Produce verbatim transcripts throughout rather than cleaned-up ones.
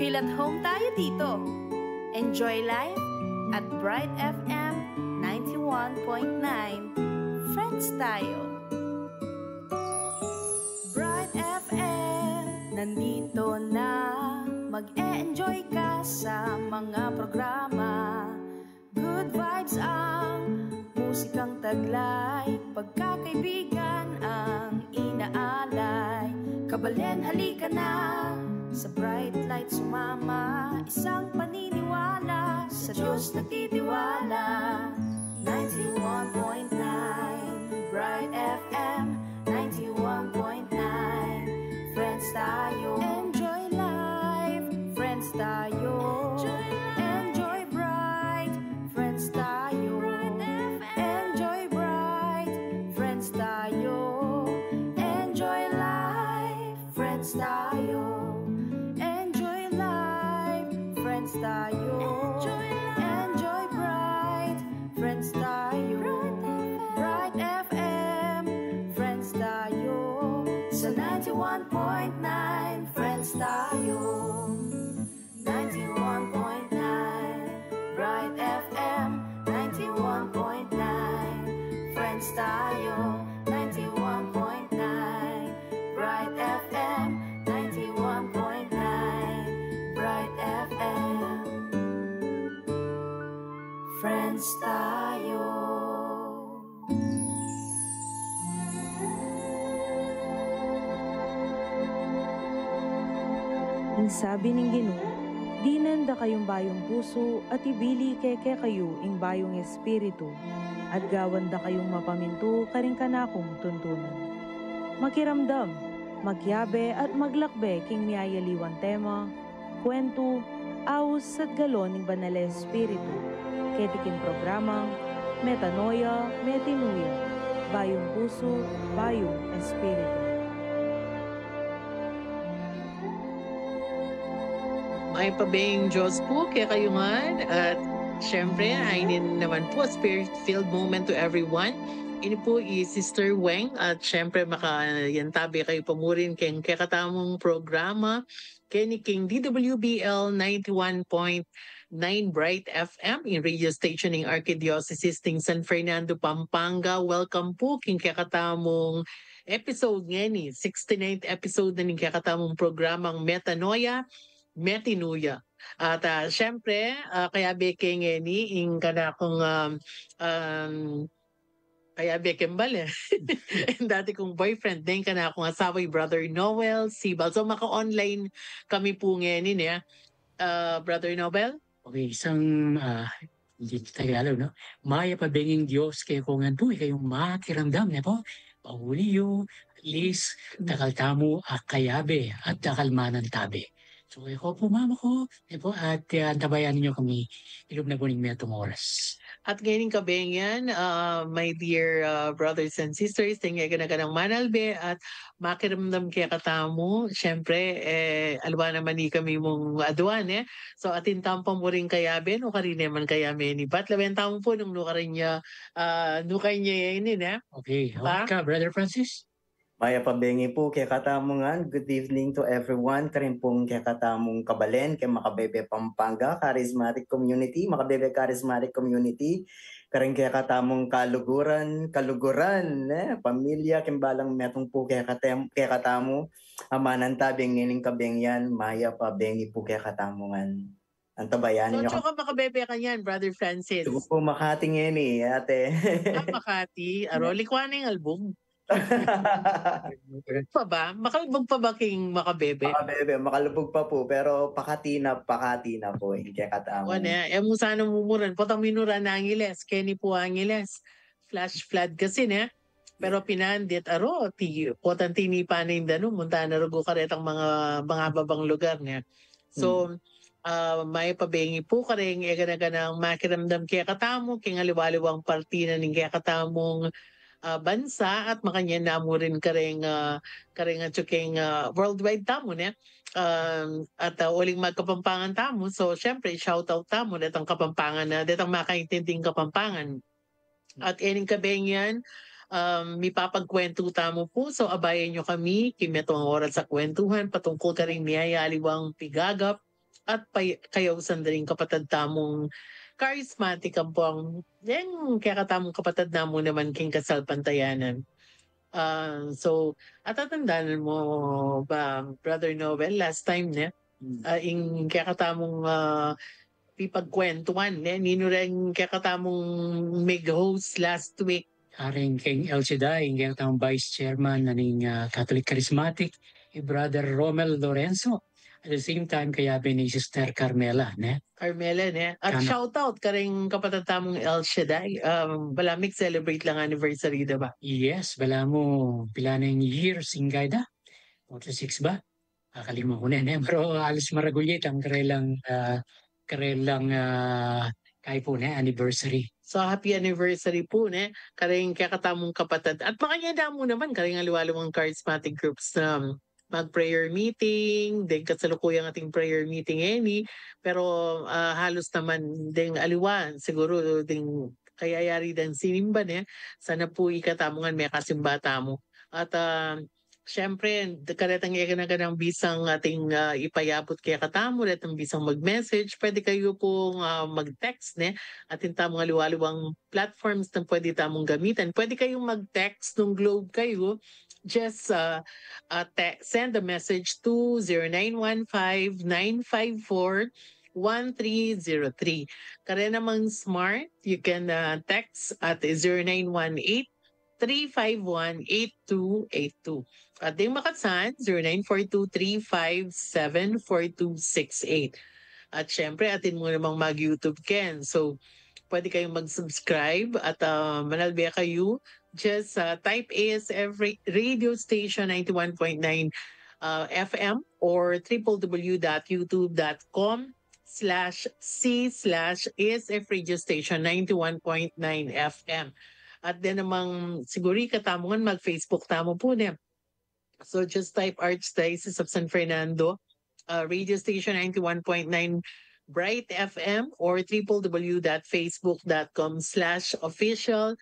Feel at home tayo dito. Enjoy life at Bright F M ninety-one point nine. Friends tayo. Bright F M, nandito na. Mag-e-enjoy ka sa mga programa. Good vibes ang musikang taglay, pagkakaibigan ang inaalay. Kabalen, halika na, sa Bright Light sumama. Isang paniniwala, sa Diyos nagtitiwala. Ninety-one point nine Bright F M, ninety-one point nine. Friends tayo. Enjoy life, friends tayo. Enjoy life. Enjoy bright, friends tayo. Bright F M. Enjoy bright, friends tayo. Enjoy life, friends tayo. Enjoy life, friends tayo. Enjoy life. Enjoy bright, friends tayo. Bright F M. Bright F M, friends tayo. Sa ninety-one point nine, friends tayo. Ninety-one point nine Bright F M, ninety-one point nine. Friends tayo, ninety-one point nine Bright F M, ninety-one point nine Bright F M. Friends tayo. Ing sabi ning Ginu, dinan da kayung bayung pusu at ibili ke kekayu ing bayung espiritu, at gawan da kayung mapamintu karing kanakung tuntunan. Makiramdam, makiabe at maglakbe king miyayaliwang tema, kwentu, aus at galon ning Banal a Espiritu, keti king programang Metanoia, Metanoia, Bayung Pusu, Bayung Espiritu. Mayap a beng Diyos pu kekayu ngan, at siyempre, ayni naman pu, a spirit-filled moment to everyone. Ini pu i Sister Weng, at siyempre, makayantabi kayu pa murin keng kekatamung programa, keni king D W B L ninety-one point nine Bright F M, ing radio station ning Archdiocese ning San Fernando, Pampanga. Welcome pu king kekatamung episode ngeni, sixty-ninth episode na ning kekatamung programang Metanoia, Metanoia. At, ah, siyempre, ah, kayabe ke ngeni ing kanakung, um, um, kayabe keng bale. Ing dati kung boyfriend, deng kanakung asawa, i Brother Noel Sibal. So, maka-online kami pu ngeni, ne? Ah, Brother Noel? Okay, isang, ah, hindi Tagalog, no? Mayap a beng ing Diyos kekayu ngan pu, ikayung makiramdam, ne pu? Pauli yu, at least, dakal tamu a kayabe at dakal manantabe. So, e ko pu, mama ko, e pu, at, ah, antabayanan yu kami, ilub na pu ning metung oras. At ngeni kabeng yan, ah, my dear, ah, brothers and sisters, deng e gana-ganang manalbe at makiramdam kekatamu, siyempre, e, aliwa naman ikami mung aduan, e. So, atin tamu pa murin kayabe, nukarin ne man kaya menibat, lawen tamu pu nung nukarin ya, ah, nukarin ya ini, ne? Okay, pa? Okay ka, Brother Francis? Mayap a bengi pu kekatamu ngan. Good evening to everyone. Karin pung kekatamung kabalen, keng Makabebe Pampanga Charismatic Community, Makabebe Charismatic Community, karin kekatamung kaluguran, kaluguran, e, pamilya, keng balang metung pu kekatem-, kekatamu a manantabe ngening kabeng yan. Mayap a bengi pu kekatamu ngan. Antabayanan yu kami. So, atsu ka Makabebe kanyan, Brother Francis? Atsu ku pu Makati ngeni, ate. Ah, Makati. Aro, likwan ing albug. Pa ba? Makalbug pa ba king Makabebe? Makabebe, makalbug pa pu, pero pakati na, pakati na pu, ing kekatamu. O ne, e mu sana mumuran, potang minuran Angeles, keni pu Angeles. Flash flood kasi, ne? Pero pinandit, aro, ti, potang tinipan na ing danum, munta na rugu karetang mga, mga babang lugar, ne? So, ah, mayap a bengi pu kareng e gana-ganang makiramdam kekatamu, keng aliwa-aliwang parti na ning kekatamung, ah, bansa, at makanyan na mu rin kareng, ah, kareng atsu keng, ah, worldwide tamu, ne? Um, at, ah, uling magkapampangan tamu, so, siyempre, shout out tamu, detang Kapampangan na, detang makaintinding Kapampangan. At ening kabeng yan, um, mipapagkwentu tamu pu. So, abayan yu kami king metung a oras a kwentuhan patungkul karing miyayaliwang pigagap at pay-, kayausan da ring kapatad tamung charismatic ampong deng kekatamung kapatad namu naman king kasalpantayanan. Ah, so, atatandanan mu ba, Brother Noel, last time, ne? Ah, ing kekatamung, ah, pipagkwentuan, ne? Ninu reng kekatamung mig-host last week? Karing king El Shaddai, ing kekatamung vice chairman na ning, ah, Catholic Charismatic, i Brother Romel Lorenzo. At the same time, kayabe ni Sister Carmela, ne? Carmela, ne? At shout out karing kapatad tamung El Shaddai. Um, balamu celebrate lang anniversary, diba? Yes, balamu, pila neng years ing kayda? Forty-six ba? Kakalima ku ne, ne? Pero alas maragul ya itang karelang, ah, karelang, ah, kaipu, ne? Anniversary. So, happy anniversary pu, ne? Karing kekatamung kapatad. At makanyan da mu naman, karing aliwa-aliwang charismatic groups na mag-prayer meeting, deng kasalukuyan ating prayer meeting ngeni, pero, ah, halus naman deng aliwa, siguru deng kayayari dang sinimba, ne? Sana pu ikatamu ngan mekasimba tamu. At, ah, siyempre, karetang e na kanang bisang ating, ah, ipayabut kekatamu, retang bisang mag-message, pwede kayu pung, ah, mag-text, ne? Atin tamung aliwa-aliwang platforms na pwede tamung gamitan. Pwede kayung mag-text nung Globe kayu. Just, uh, uh, te-, send a message to zero nine one five nine five four one three zero three. Kare namang Smart, you can, uh, text at zero nine one eight three five one eight two eight two. At deng Makasan, zero nine four two three five seven four two six eight. At syempre, atin mu namang mag-YouTube ken. So, pwede kayung mag-subscribe at, ah, manalbe kayu. Just, ah, type A S F ra-, radio station ninety-one point nine, ah, F M or triple W dot youtube dot com slash C slash A S F radio station ninety-one point nine F M. At deng namang siguri katamu ngan mag-Facebook tamu pu, ne? So just type Archdiocese of San Fernando, uh, radio station ninety-one point nine Bright F M or triple W dot facebook dot com slash official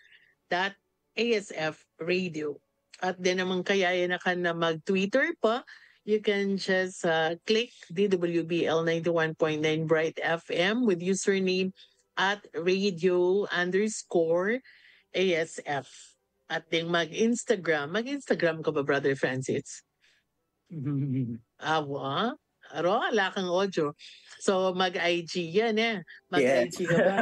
dot A S F radio. At deng namang kayaya na kan na mag-Twitter pa, you can just, uh, click D W B L ninety-one point nine Bright F M with username at radio underscore A S F. At deng mag-Instagram. Mag-Instagram ka ba, Brother Francis? Awa? Aro, ala kang audio. So, mag-I G yan, eh. Mag-I G ka ba?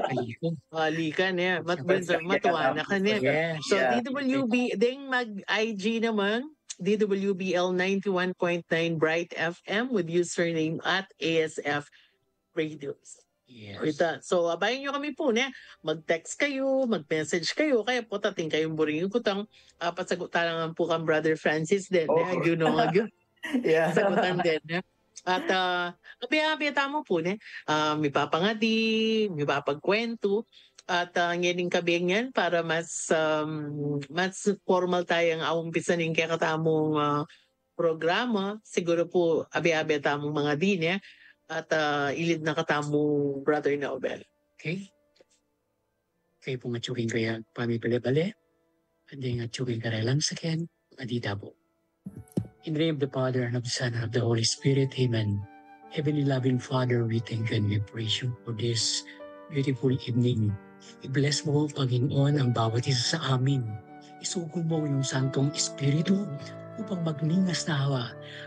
Alikan. O, alikan, eh. Mat-, matuwa na ka, eh. So, D W B, deng mag-I G namang, D W B L ninety-one point nine Bright F M with username at A S F Radio. Yes. Ita. So, abayan yu kami pu, ne? Mag-text kayu, mag-message kayu, kaya pu atin kayung buring kutang, ah, pasagutan lang pu kang Brother Francis den, ne? Oo. Agyu no, agyu. Yeah. Sagutan den, ne? At, ah, abe-abe tamu pu, ne? Ah, mipapangadi, mipapagkwentu, at, ah, ngening kabeng yan para mas, um, mas formal tayang aumpisan ing kekatamung, ah, programa, siguru pu abe-abe tamung mangadi, ne? At, ah, ilid na katamu, Brother Nobel. Okay. Kayu pung atyu king kayang pamibale-bale, at deng atyu king karelang saken, mangadi tamu. In the name of the Father, and of the Son, and of the Holy Spirit. Amen. Heavenly loving Father, we thank you and we praise you for this beautiful evening. I-bless mo, Panginoon, ang bawat isa sa amin. Isugo mo yung Santong Espiritu upang magningas na hawa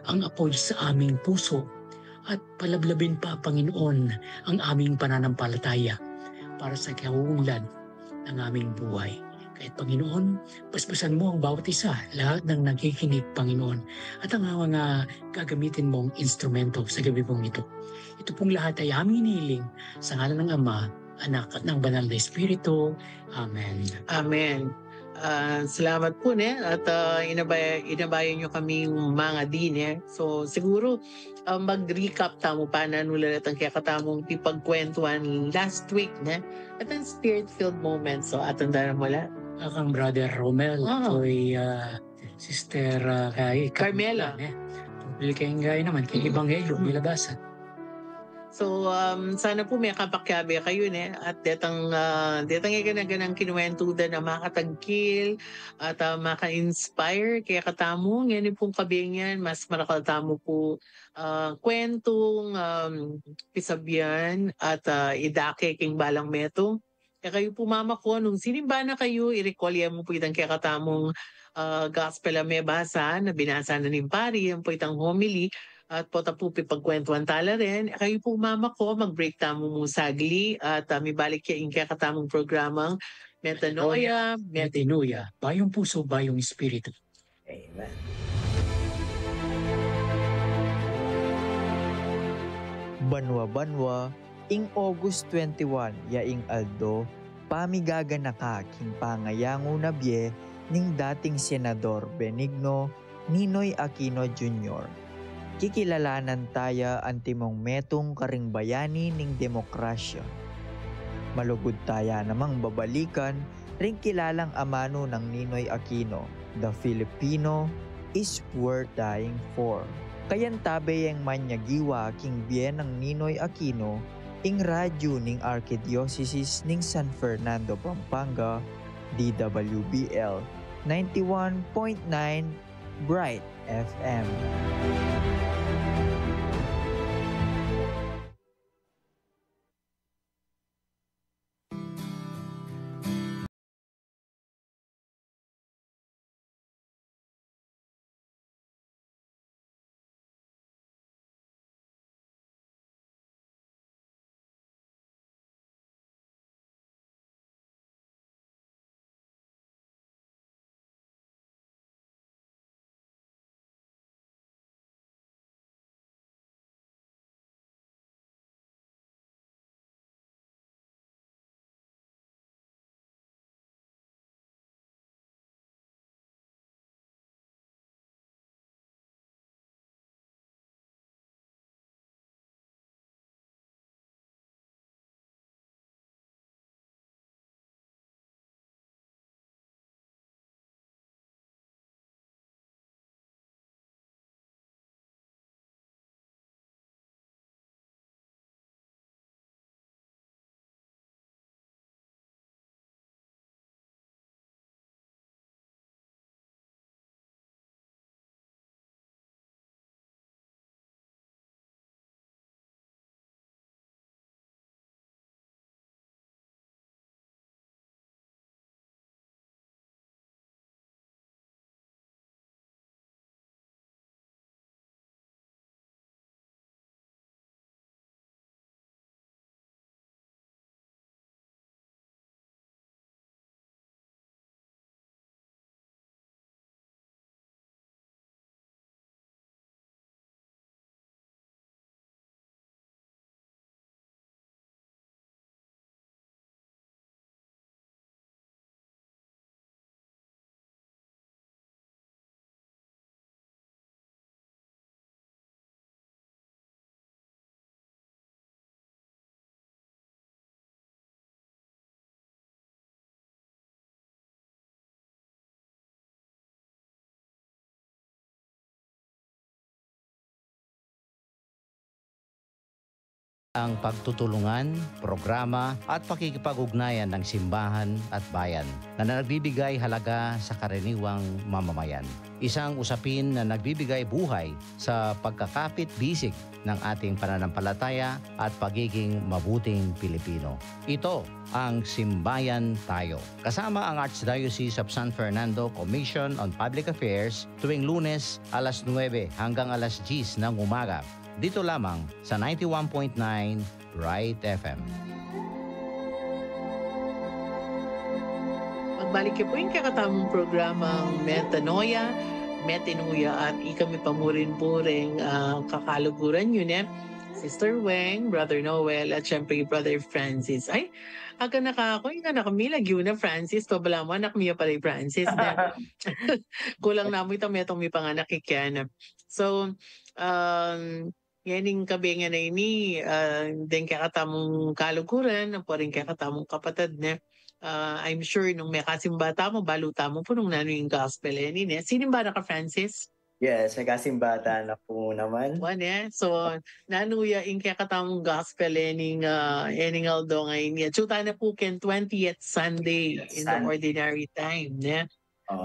ang apoy sa aming puso at palablabin pa, Panginoon, ang aming pananampalataya para sa kaunlad ng aming buhay. Kaya't, Panginoon, basbasan mo ang bawat isa, lahat ng nakikinig, Panginoon, at ang mga gagamitin mong instrumento sa gabi pong ito. Ito pong lahat ay aming hinihiling sa ngalan ng Ama, Anak, at ng Banal na Espiritu. Amen. Amen. Ah, salamat pu, ne? At, ah, inabay-, inabayan yu kaming mangadi, ne? So, siguru, ah, mag-recap tamu pa nanu la retang kekatamung pipagkwentuan last week, ne? At ang spirit-filled moment, so, atin da na mula. Ah, kang Brother Romel, ah, ako'y, ah, Sister, ah, kay Carmela, Carmela, ne? Tungkol kay, kay naman, kay Ebanghelyo, mm, milabasa. So, um, sana pu makapakiabe kayu, ne? At detang, ah, detang e gana-ganang kinuwentu da na makatagkil at, ah, maka-inspire kekatamu. Ngeni pung kabenyan, mas marakal tamu pu, ah, kwentung, um, pisabian at, ah, idake king balang metung. E kayu pu mamako, nung sinimba na kayu, i-recall ye mu pu itang kekatamung, ah, gospel a mebasa, na binasa na ning pari, yan pu itang homily, at pota pu pipagkwentuan tala rin. E kayu pu mamako, mag-break tamu mu saglit, at, ah, mibalik ya ing kekatamung programang Metanoia, Met- Metanoia, bayung pusu, bayung espiritu. Amen. Banwa-banwa, ing August twenty-one, ya ing aldo pamigaganaka king pangayangu na bie ning dating Senador Benigno Ninoy Aquino Junior. Kikilalanan taya antimong metung karing bayani ning demokrasya. Malugud taya namang babalikan ring kilalang amanu nang Ninoy Aquino, The Filipino is Worth Dying For. Kayantabe yang manyagiwa king bie nang Ninoy Aquino ing radyu ning Arkidiosesis ning San Fernando, Pampanga, D W B L ninety-one point nine Bright F M. Ang pagtutulungan, programa at pakikipag-ugnayan ng simbahan at bayan na nagbibigay halaga sa karaniwang mamamayan. Isang usapin na nagbibigay buhay sa pagkakapit-bisig ng ating pananampalataya at pagiging mabuting Pilipino. Ito ang Simbayan Tayo. Kasama ang Archdiocese of San Fernando Commission on Public Affairs tuwing Lunes alas nuebe hanggang alas diyes ng umaga. Dito lamang sa ninety-one point nine Bright F M. Magbalik ke pu ing kekatamung programang Metanoia, Metanoia, at ikami pa mu rin pu ring, ah, kakaluguran yu, ne? Sister Weng, Brother Noel, at syempre Brother Francis. Ay, aga na ka aku, ing anak mi, lagyu na Francis, pabala mu anak mi ya pala i Francis, ne? Kulang na mu itang metung mipanganak keka, ne? So, um, ngening kabenyan a ini, ah, deng kekatamung kaluguran, ampo ring kekatamung kapatad, ne? Ah, I'm sure nung mekasimba tamu, balu tamu pu nung nanu ing gospel a ini, ne? Sinimba na ka, Francis? Yes, may kasimbatan na pu naman. Wan, e. So, nanu ya ing kekatamung gospel ening, ah, ening aldo ngeni? Atyu tana pu keng twentieth Sunday in the ordinary time, ne?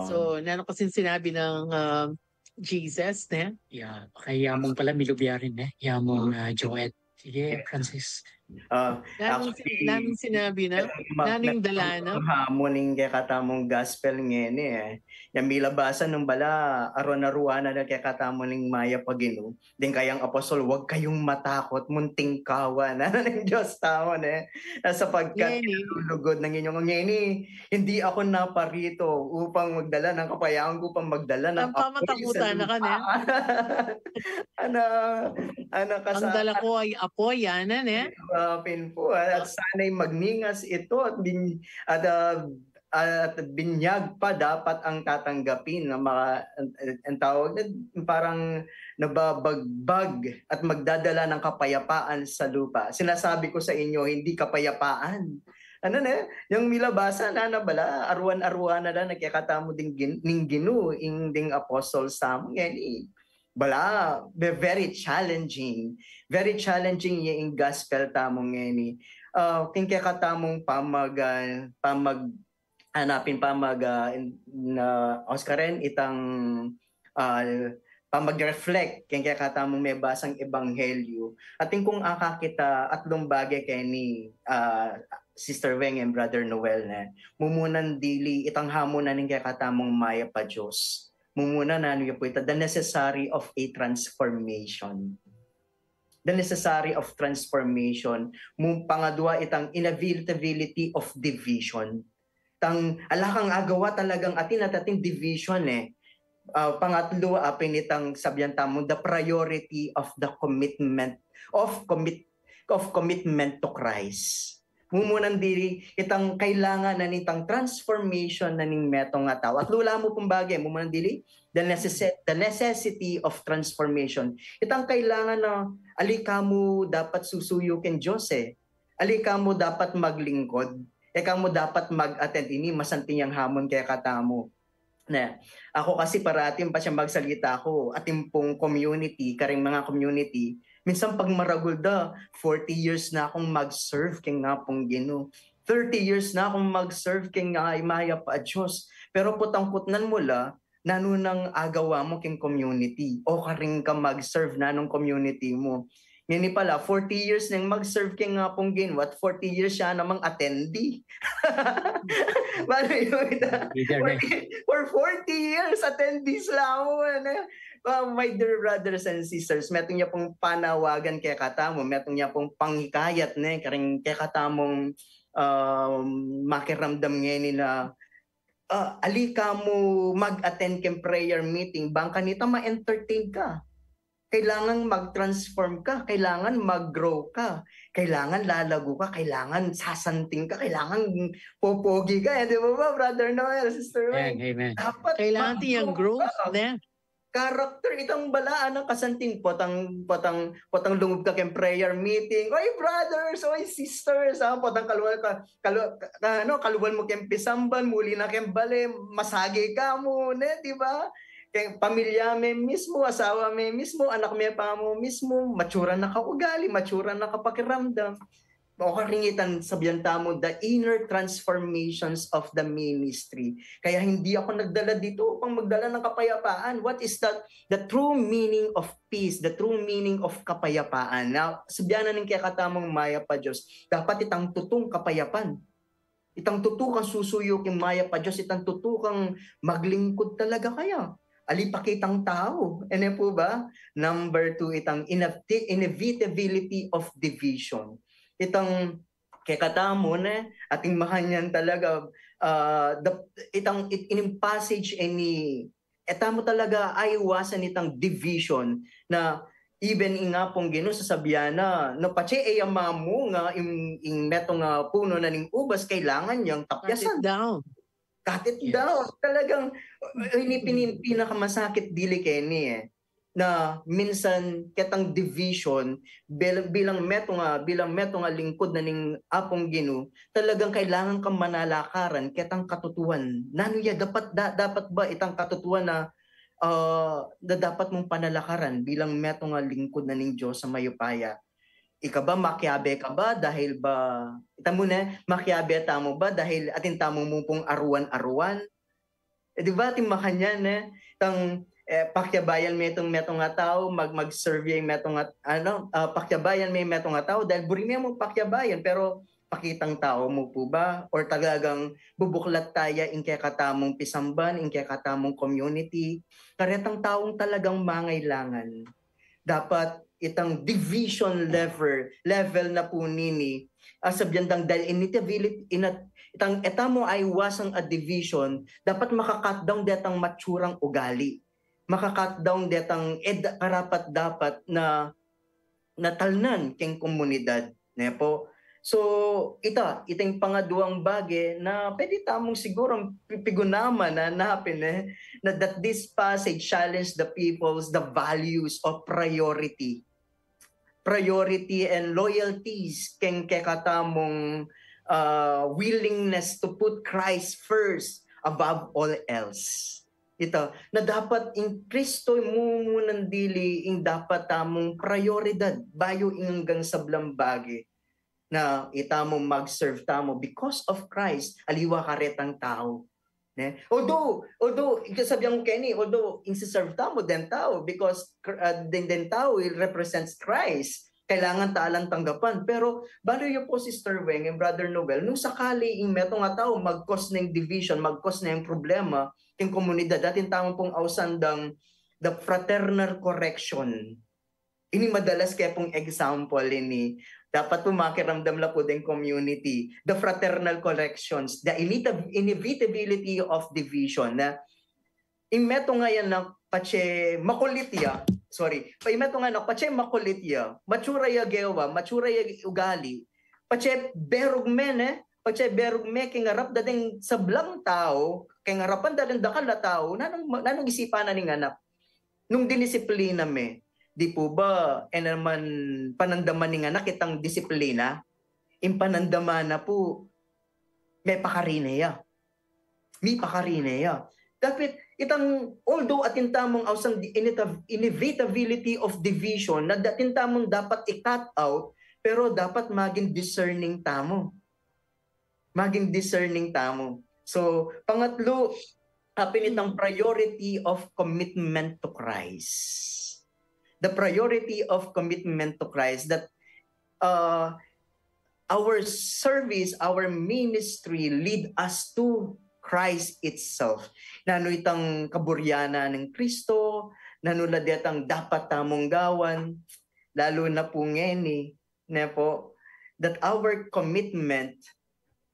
So, nanu kasing sinabi ng, ah, Jesus, ne? Ya, kaya mung pala milubya rin, ne? Ya mung, ah, Joet. Sige, Francis. Ah, Nanung, nanung sinabi na? Nanung dala na? Hamon ing kekatamung gospel ngeni, e. Yang milabasan nung bala, aruan-aruan na kekatamu ning mayap a Ginu. Ding kayang apostol, "Wag kayung matakot, munting kawa na ning Dios tamu, ne? Sapagkat lulugud na ing inyung ngeni, hindi ako naparito upang magdala ng kapayapaan, upang magdala ng apoy sa lupa." Ana, ana, kasa- Ang dala ko ay apoy, ana, ne? Pin po, at sana'y magningas ito at, bin, at, ah, at binyag pa dapat ang tatanggapin ng mga, ang, ang tawag na parang nababagbag at magdadala ng kapayapaan sa lupa. Sinasabi ko sa inyo, hindi kapayapaan. Ano na, yung milabasan na, na bala, aruan-aruan na lang, nakikita mo ding, gin, ning Ginu, ing ding apostles tamu, ngeni, bala, be-, very challenging. Very challenging ya ing gospel tamu ngeni. Ah, king kekatamung pamag, ah, pamag, hanapin pamag, ah, in, na Oscar rin, itang, ah, pamag-reflect king kekatamung mebasang ebanghelyo. Atin kung akakita atlung bage keni, ah, Sister Weng and Brother Noel, ne? Mumunan dili, itang hamunan ning kekatamung mayap a Dios. Mumuna, nanu ya pu ita, the necessary of a transformation. The necessary of transformation. Mu-, pangadwa, itang inevitability of division. Tang, ala kang agawa, talagang atin at atin division, e. Ah, pangatlu, apin itang sabian tamu, the priority of the commitment, of commit-, of commitment to Christ. Mumunan dili, itang kailangan na nitang transformation na ning metung a tau. Atlu la mu pung bage, mumunan dili, the necessi-, the necessity of transformation. Itang kailangan na ali kamu dapat susuyu king Dios, e. Ali kamu dapat maglingkod. E kamu dapat mag-attend, ini masanting yang hamon kekatamu. Ne, aku kasi parati, pasa magsalita ku, atin pung community, karing mga community, minsan pagmaragul da, forty years na akung mag-serve king Apung Ginu. Thirty years na akung mag-serve king, ah, mayap a Dios. Pero putang-putnan mu la, nanu nang agawa mu king community? O karin ka mag-serve, nanung community mu? Ngeni pala, forty years neng mag-serve king Apung Ginu, at forty years ya namang attendee. Bale, yu, ita, Leader na. forty, for forty years, attendees la mu, ne? Ah, my dear brothers and sisters, metung ya pung panawagan kekatamu, metung ya pung panghikayat, ne, karing kekatamung, um, makiramdam ngeni na, ah, ali kamu mag-attend king prayer meeting, bang kanita ma-entertain ka. Kailangan mag-transform ka, kailangan mag-grow ka, kailangan lalago ka, kailangan sasanting ka, kailangan popogi ka, e, di ba ba, Brother Noel, Sister Weng? Amen, amen. Dapat Kailangan atin yang mag-grow growth, ka. Ne? Character, itang bala, ana, kasanting, potang, potang, potang lungub ka king prayer meeting, oy brothers, oy sisters, ah, potang kalual ka, kalu-, ka, ano, kalual mu king pisamban, muli na king bale, masagi ka mu, ne, di ba? King pamilya me mismu, asawa me mismu, anak me pa mu mismu, matsura na ka ugali, matsura na ka pakiramdam. O karin itang sabian tamu, the inner transformations of the ministry. Kaya hindi ako nagdala dito upang magdala ng kapayapaan. What is that? The true meaning of peace, the true meaning of kapayapaan. Na, sabian na ning kekatamung mayap a Dios, dapat itang tutung kapayapan. Itang tutu kang susuyu king mayap a Dios, itang tutu kang maglingkud talaga kaya. Ali pa kitang tau. Ene pu ba? Number two, itang inevit-, inevitability of division. Itang kekatamu, ne, atin makanyan talaga, ah, the, itang it, ining passage, e, e tamu talaga aiwasan itang division na even ing Apung Ginu sasabian na, no, patse e ya mamunga ing, ing metung a punu na ning ubas, kailangan yang Cut tapyasan. It down. Cut it Yes. down. Talagang, ini pini-, pinakamasakit dili keni, e. Na minsan, ketang division, bil-, bilang metung a, bilang metung a lingkud na ning Apung Ginu, talagang kailangan kang manalakaran, ketang katutuan. Nanu ya, dapat, da-, dapat ba itang katutuan na, ah, na dapat mung panalakaran bilang metung a lingkud na ning Dios a mayupaya. Ika ba, makiabe ka ba dahil ba, ita mu ne, makiabe tamu ba dahil atin tamu mu pung aruan-aruan? E, di ba, atin makanyan, e? Tang, e, pakiabayan me itang metung a tau, mag-, mag-serve ya ing metung a, ano, ah, pakiabayan me ing metung a tau, dahil buri me mung pakiabayan, pero pakitang tau mu pu ba? Or talagang bubuklat taya ing kekatamung pisamban, ing kekatamung community, karetang taung talagang mangailangan? Dapat itang division level, level na pu nini, ah, sabyan dang dahil inevitability, inat-, itang e tamu aiwasang a division, dapat maka-cut down detang matsurang ugali. Maka-cut down detang ed-, karapat-dapat na, na talnan keng komunidad, ne po? So, ita, ita ing pangaduang bage na pwede tamung siguro pi-, pigunaman na napin, e, na that this passage challenge the people's, the values of priority. Priority and loyalties keng kekatamung, ah, willingness to put Christ first above all else. Ita, na dapat ing Kristo ing mumunang dili, ing dapat tamung prayoridad, bayu ing anggang sablang bage na itamu mag-serve tamu because of Christ, aliwa karetang tau. Ne? Although, although, ika sabyan ku keni, although, ing si-serve tamu, den tau, because, ah, den, den tau, it represents Christ. Kailangan ta alang tanggapan. Pero, bale yu po, Sister Weng and Brother Noel, nung sakali ing metung a tau mag-cause na ing division, mag-cause na ing problema, king komunidad, atin tamu pung ausan dang the fraternal correction. Ini madalas ke pung example ini. Dapat pu makiramdam la pu deng community. The fraternal corrections, the inevita-, inevitability of division. Na, ing metung a anak patse makulit ya, sorry, pa ing metung a anak patse makulit ya, matsura ya gewa, matsura ya ugali, patse berug me, ne? Patse berug me keng arap da deng sablang tau, keng arapan da deng dakal a tau, nanung, nanung isipan na ning anak? Nung dinisiplina me, di pu ba, e naman panandaman ning anak itang disiplina? Ing panandaman na pu, mepakarine ya. Mepakarine ya. Dapit itang, although atin tamung ausan the inevita-, inevitability of division, na atin tamung dapat i-cut out, pero dapat maging discerning tamu. Maging discerning tamu. So, pangatlu, apin itang priority of commitment to Christ. The priority of commitment to Christ, that, uh, our service, our ministry lead us to Christ itself. Nanu itang kaburyanan nang Kristo, nanu la detang dapat tamung gawan, lalu na pu ngeni, ne po, that our commitment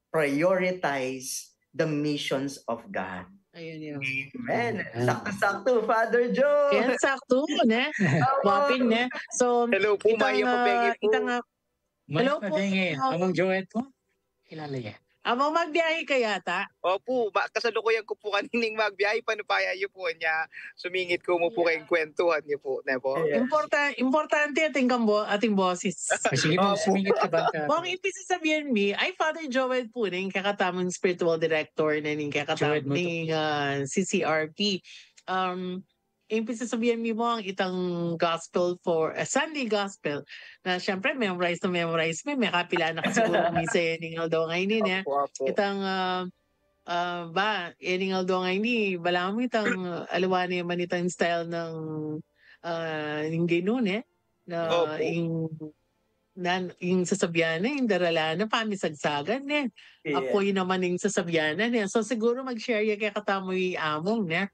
prioritize the missions of God. Ayun yun. Amen. Amen. Sakto-sakto, Father Joe. Yan, sakto, ne? Apo. Wapin, ne? So, hello po, itang, Maya, ah, mabenge po. Itang, ah, hello po. Maya, mabenge. Among Joel po. Kilala yan. Among magbiyahe ka yata? Opo, ma-, kasalukuyan ku pu kanining magbiyahe, panupaya yu pu nya. Sumingit ku mu pu keng kwentuhan yu pu, ne po? Yes. Importa-, importante ating kambo-, ating boses. Ah, sige po, opo. Sumingit ka ba? Bong, ing pisasabian mi, ay, Father Joel pu, ning kekatamung spiritual director na ning kekatamung, Joel Moto, ning, ah, C C R P. Um, ing pisasabian mi, Bong, itang gospel for, ah, Sunday gospel. Na, siyempre, memorize na memorize mi, mekapila na ka siguru misa ning aldo ngeni, ne? Opo, opo. Itang, ah, ah, ba, e ning aldo ngeni, balamu itang, ah, aliwa naman itang style nang, ah, ning Ginu, ne? Na, opo, ing, nan-, ing sasabian na, ing daralan na, pamisagsagan, ne? Yes. Apoy naman ing sasabian na, ne? So, siguru mag-share ya kekatamu i Among, ne?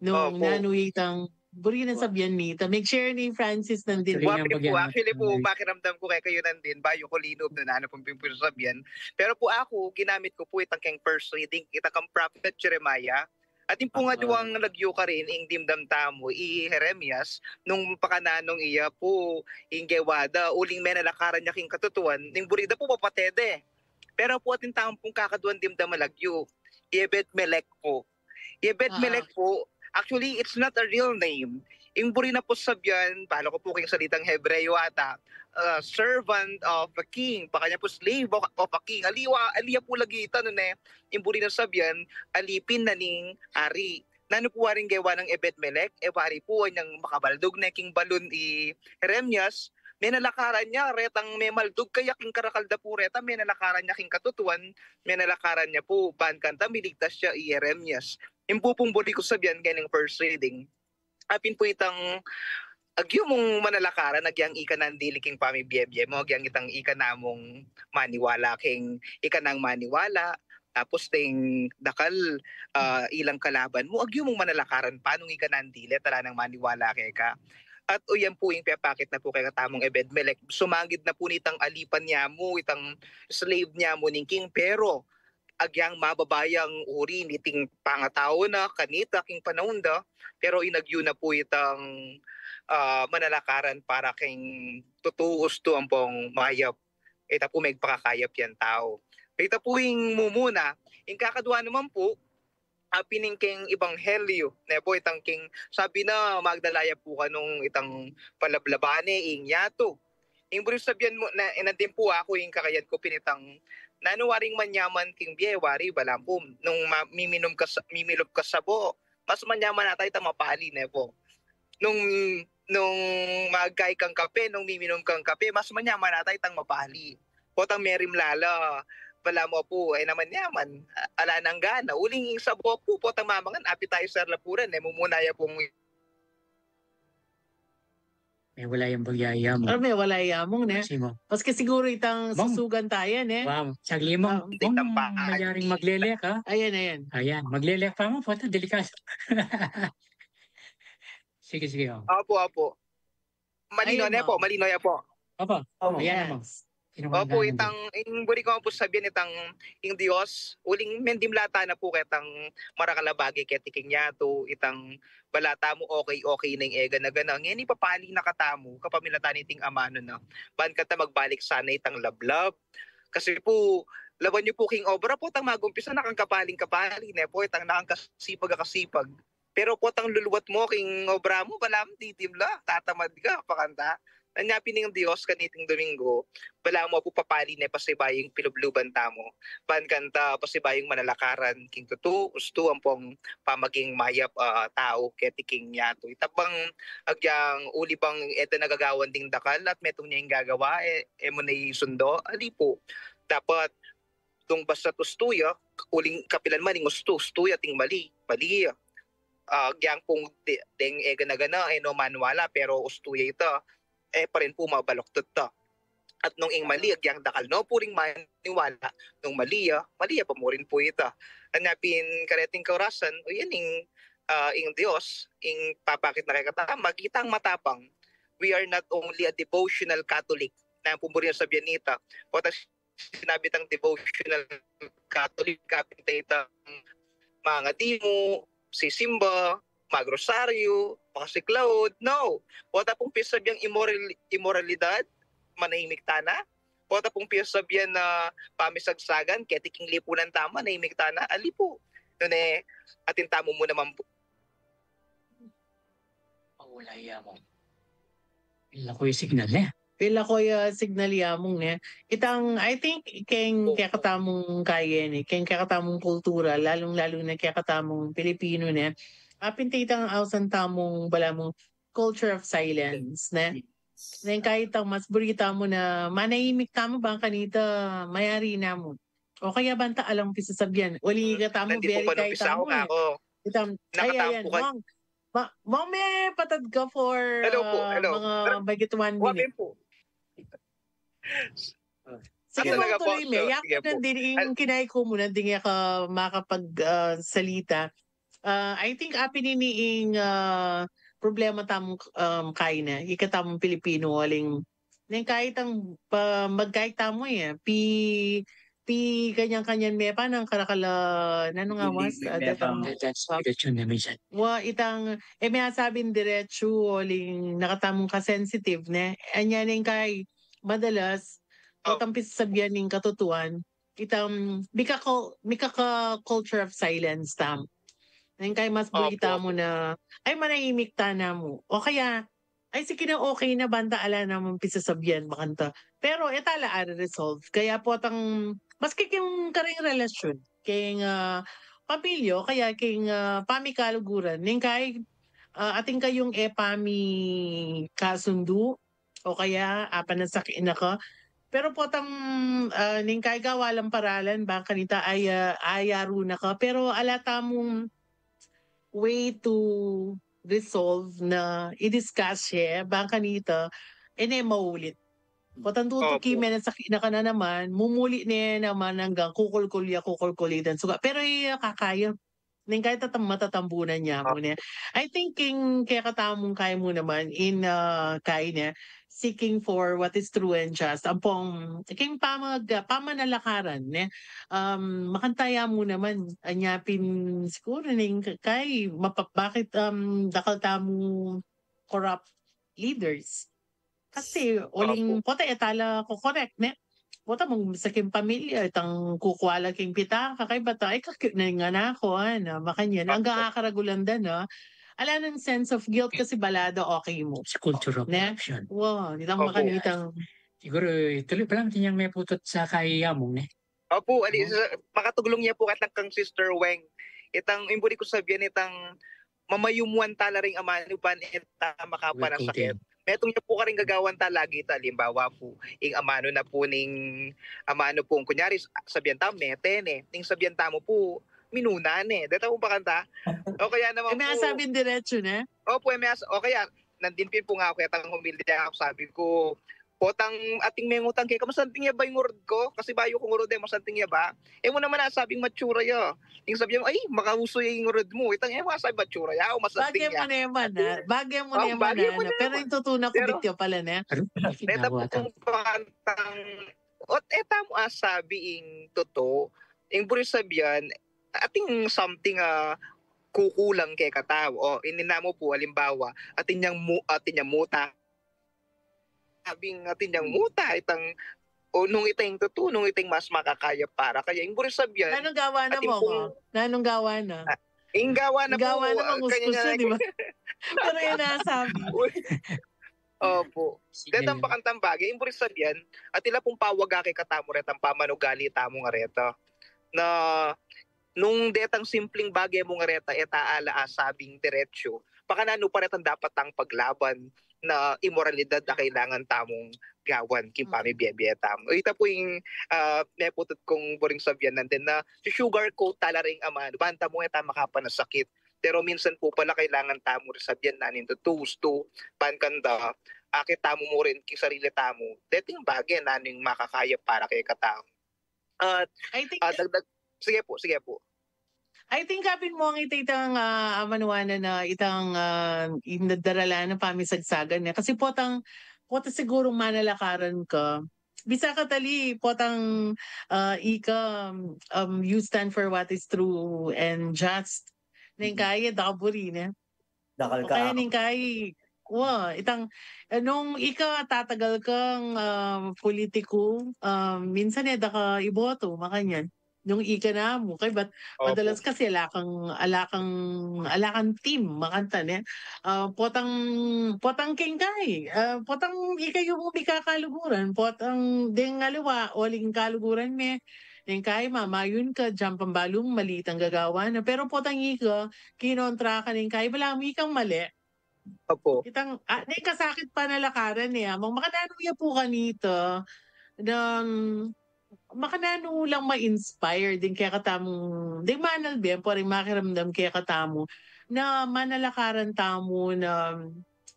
Nung, opo, nanu itang buri nang sabian nita. Mag-share ni Francis nandin. Wapin pu, actually pu, pakiramdam ku kekayu nandin, bayu ku linub nung nanu pung pin-, pisasabian. Pero pu aku, ginamit ku pu itang keng first reading, itang kang Prophet Jeremiah. At ing pung aduang lagyu karin, ing dimdam tamu, i Jeremias, nung pakananung iya pu, ing gewa da, uling menalakaran ya king katutuan, ning buri da pu papate de. Pero pu atin tamu pung kakaduang dimdam a lagyu, i Ebed-melech pu. I Ebed-melech pu, actually, it's not a real name. Ing buri na pu sabian, balu ku pu king salitang Hebreo ata, ah, servant of a king, pakanya pu slave of, of a king. Aliwa, ali ya pu lagi ita, nune, ing buri na sabian, alipin na ning ari. Nanu pu waring gewa nang Ebed-Melek, e wari pu anyang makabaldug ne king balun i Jeremias, menalakaran ya retang memaldug kaya king karakal da pu reta, menalakaran ya king katutuan, menalakaran ya pu, ban kanta miligtas ya i Jeremias. Ing pu pung buri kung sabian keng first reading. Apin pu itang agyu mung manalakaran, agyang ika nang dili king pamibie-bie mu, agyang itang ika namung maniwala king ika nang maniwala, tapos deng dakal, ah, ilang kalaban mu, agyu mung manalakaran pa nung ika nang dili, tala nang maniwala keka. At o yan pu ing pepakit na pu kekatamung Ebed-Melek, sumagid na pu nitang alipan ya mu, itang slave ya mu ning king Pero, agyang mababa yang uri niting pangatau na kanita king panaun da, pero inagyu na pu itang, ah, manalakaran para king tutu, ustu ampong mayap. Ita pu megpakakayap yang tau. Ita pu ing mumuna, ing kakadua naman pu, apin ing keng ebanghelyo, ne pu, itang keng, sabi na, magdalaya pu kanung itang palablabane ing yatu. Ing buri sabian mu, na, na din pu aku, ing kakayan ku pin itang, nanu waring manyaman king bie, wari, balamu pu, nung ma-, miminum ka sa-, mimilup ka sabo, mas manyaman ata itang mapali, ne pu. Nung, nung magkai kang kape, nung miminum kang kape, mas manyaman ata itang mapali. Potang merimlala, balamu pu, e na manyaman, a-, ala nang gana. Uling ing sabo pu, potang mamangan, appetizer la pu rin, e, mumuna ya pung E, wala yang bagya ya mu. Alam mo, wala ya mu, ne? Kasi mo. Maski siguro itang Mong. Susugan tayo, ne? Wow, saglit mo. Ah, Mong, itang pa-, mayaring maglelek, ha? Ayan, ayan. Ayan, maglelek pa mo, puta, delikado. Sige, sige, oh. Opo, opo. Malino Ayan, ne po, oh. Malino ya po. Opo, Oh, ayan yes. Mo. Opo, itang, ing buri ku pu sabian itang, ing Dios, uling mendimlata na pu ketang marakal a bage keti king yatu, itang bala tamu okay-okay na ing egana-gana. Ngeni papali na katamu, kapamilatan iting amanu na. Ban kata magbalik sana itang lablab. Kasi pu, lawan yu pu king obra pu, tang magumpisa na kang kapaling-kapali, ne pu, itang nakang kasipag a kasipag. Pero potang luluat mo king obra mu, balamu didim la, tatamad ka, pakanta. Anya pin ing Dios kaniting Domingo, balamu pu papali ne pasibayu ing pilubluban tamu. Ban kanta pasibayu ing manalakaran king tutu, ustu ampong pamaging mayap a tau keti king yatu. Ita bang agyang uli bang e da nagagawan ding dakal at metung ne ing gagawa, e, e mu ne isundo, ali pu. Dapat nung basta't ustu ya, uling kapilan man ing ustu, ustu ya, ating mali, mali ya. Ah, agyang pung de-, deng egana-gana, e no maniwala, pero ustu ya ita, e pa rin pu mabaluktot ta. At nung ing mali, agyang dakal no pu ring maniwala, nung mali ya, mali ya pa mu rin pu ita. Anya pin kareting kaurasan, o yan ing, ah, ing Dios, ing papakit na kekatamu, magitang matapang. We are not only a devotional Catholic, na pumuri na sabian nita. Potang sinabi tang devotional Catholic, kapin ta itang mangadimu, sisimba, magrosaryu, makasiklaud. No. Pota pung pisabian imoral-, imoralidad, manahimik tana. Pota pung pisabian na pamisagsagan, keti king lipunan tamu, manahimik tana. Ali pu. Nune, atin tamu mu naman pu. Mawala ya mu. Pila ko yung signal, eh. Pila ko yung signal ya mu, eh. Itang, I think, keng kekatamung kayen, eh, keng kekatamung kultura, lalung-lalu na kekatamung Pilipino, ne. Apin ta itang ausan tamung balamu culture of silence, ne. Neng kahit ang mas buri tamu na manahimik tamu bang kanita mayari na mu. O kaya banta alang pisasabian. Wali katamu, very kahit tamu, eh. Itang, ay, ayan, Mong. Ma-, Mong, may patad ka for, hello po, ah, hello. Mga mahigit one minute. Sige, Mong, tuloy me. Yak na din, ing kinay ko muna, din ka makapag, ah, salita. Ah, I think, apin ini ing, ah, problema tamung, um, kaina, ikatamung Pilipino, aling neng kahit ang pa-, magkahit tamu, eh, pi-, pi-, kanyan-kanyan me pa nang karakal a, nanu nga was, ah, datang, wa, itang, e, me asabing diretsu, uling nakatamung ka-sensitive, ne? Anya neng kay, madalas, potang pisasabian ning katutuan, itang, mika-, mika-culture of silence tam. Neng kay mas buri tamu na, ay, manahimik tana mu. O kaya, ay, sige na, okay na, banta ala namung pisasabian, makanta. Pero, e ta la are-resolve. Kaya potang, maski keng kareng relasyon, keng, ah, pamilya o kaya king, ah, pamikaluguran. Neng kai, ah, atin kayung e pamikasundu o kaya apanasakit na ka. Pero potang, ah, neng kai gawa lang paralan, bang kanita aya, ayaru na ka. Pero ala tamung way to resolve na i-discuss ye, bang kanita, e ne maulit. Potang tutuki, opo, me nasakit na ka na naman, mumuli ne naman anggang kukulkul ya, kukulkulitan. Suga, pero iya kakaya. Neng kai tatam-, matatambunan ya mu ne. I think king kekatamung kai mu naman in, ah, kai ne, seeking for what is true and just. Ampong king pamag-, pamanalakaran ne. Um, makanta ya mu naman, anya pin siguru neng kai, mapa-, bakit, um, dakal tamu corrupt leaders? Kasi uling, opo, pota e tala ko-correct ne. Pota mung sa king pamilya, itang kukuala king pitaka, kaybat, ay, kakit na nga na ako, ano, makanyan. Opo. Anggang akaragulan da, no? Ala nang sense of guilt kasi bala da okay mu. It's culture of corruption. Wow, itang, opo, makanitang. Siguro, tuloy pa lang, tinyang me putut sa kaya mu ne. Opo, ali, sa, makatuglung ya pu katan kang Sister Weng. Itang, ing buri ku sabian, itang mamayumuan tala ring amanu ban e ta makapanasakit. Recruiting. Metung ya pu karing gagawan ta lagi ta, alimbawa pu, ing amanu na pu ning, amanu pu, kunyari, sabian tamu, mete ne, ning sabian tamu pu, minuna ne, deta pu bakanta. O kaya naman pu, e me asabing diretsu ne? Opo, e me as-, o kaya, nandin pin pu nga aku, ketang humilde aku, sabi ku, potang ating mengutang keka, masanting ya ba ing urud ku? Kasi bayu kung urud e, masanting ya ba? E mu naman asabing matsura ya. Ing sabi ya, ay, makauso ya ing urud mu. Itang e mu asabing matsura ya o masanting ya. Bagay mu naman, ha? Bagay mu naman, ha? Pero ing tutu na, kubit ya pala ne. Meta pu kung pantang, ot e tamu asabi ing tutu, ing buri sabian, ating something, ah, kukulang kekatamu. O, ini namu pu, alimbawa, atin yang mu-, atin yang muta, sabing atin yang muta, itang, o, nung ita ing tutu, nung ita ing mas makakaya para kaya, ing buri sabian, nanung gawa na atin mu pung, o? Nanung gawa na? Ah, ing gawa na pu, gawa na, ah, mangus-, kanya niya na, di ba? Pero yan nasabi. Uy. Opo. Sige. Detang bakantang bagay, ing buri sabian, atin la pung pawaga kekatamu retang pamanugali tamu nga reta. Na nung detang simpling bagay mu nga reta, e ta ala asabing diretsu, pakananu pa retang dapat tang paglaban na imoralidad a kailangan tamung gawan king pamibie-bie tamu. Ita pu ing, ah, meputut kung buring sabian nandin na sugar coat tala ring amanu, banta mu e ta makapanasakit. Pero minsan pu pala kailangan tamu ring sabian nanu ing tutu, ustu, ban kanda, akit tamu mu rin king sarili tamu, deting bage nanu ing makakaya para kekatamu. At, I think, ah, dagdag, sige pu, sige pu. I think kapin mu ang ita itang, ah, amanuan na itang, ah, ing daralan na pamisagsagan ne. Kasi potang, pota sigurung manalakaran ka. Bisa ka tali, potang, ah, ika, um, you stand for what is true and just. Neng kai, e da ka buri ne. Dakal ka. O kaya neng kai, wa, itang, eh, nung ika tatagal kang, ah, politiku, ah, minsan e da ka iboto, makanyan. Nung ika namu, kaybat, opo, madalas kasi ala kang, ala kang, ala kang team, makanta ne. Ah, potang, potang keng kai, ah, potang ika yung mikakaluguran, potang deng aliwa, uling kaluguran me, neng kai mamayun ka, diyan pambalu mu mali itang gagawa na. Pero potang ika, kinontra ka neng kai, balamu ikang mali. Opo. Itang, ah, neng kasakit panalakaran e, amang makananu ya pu kanita, nang, makananu lang ma-inspire ding kekatamung, ding manalbe, pwari makiramdam kekatamu, na manalakaran tamu na,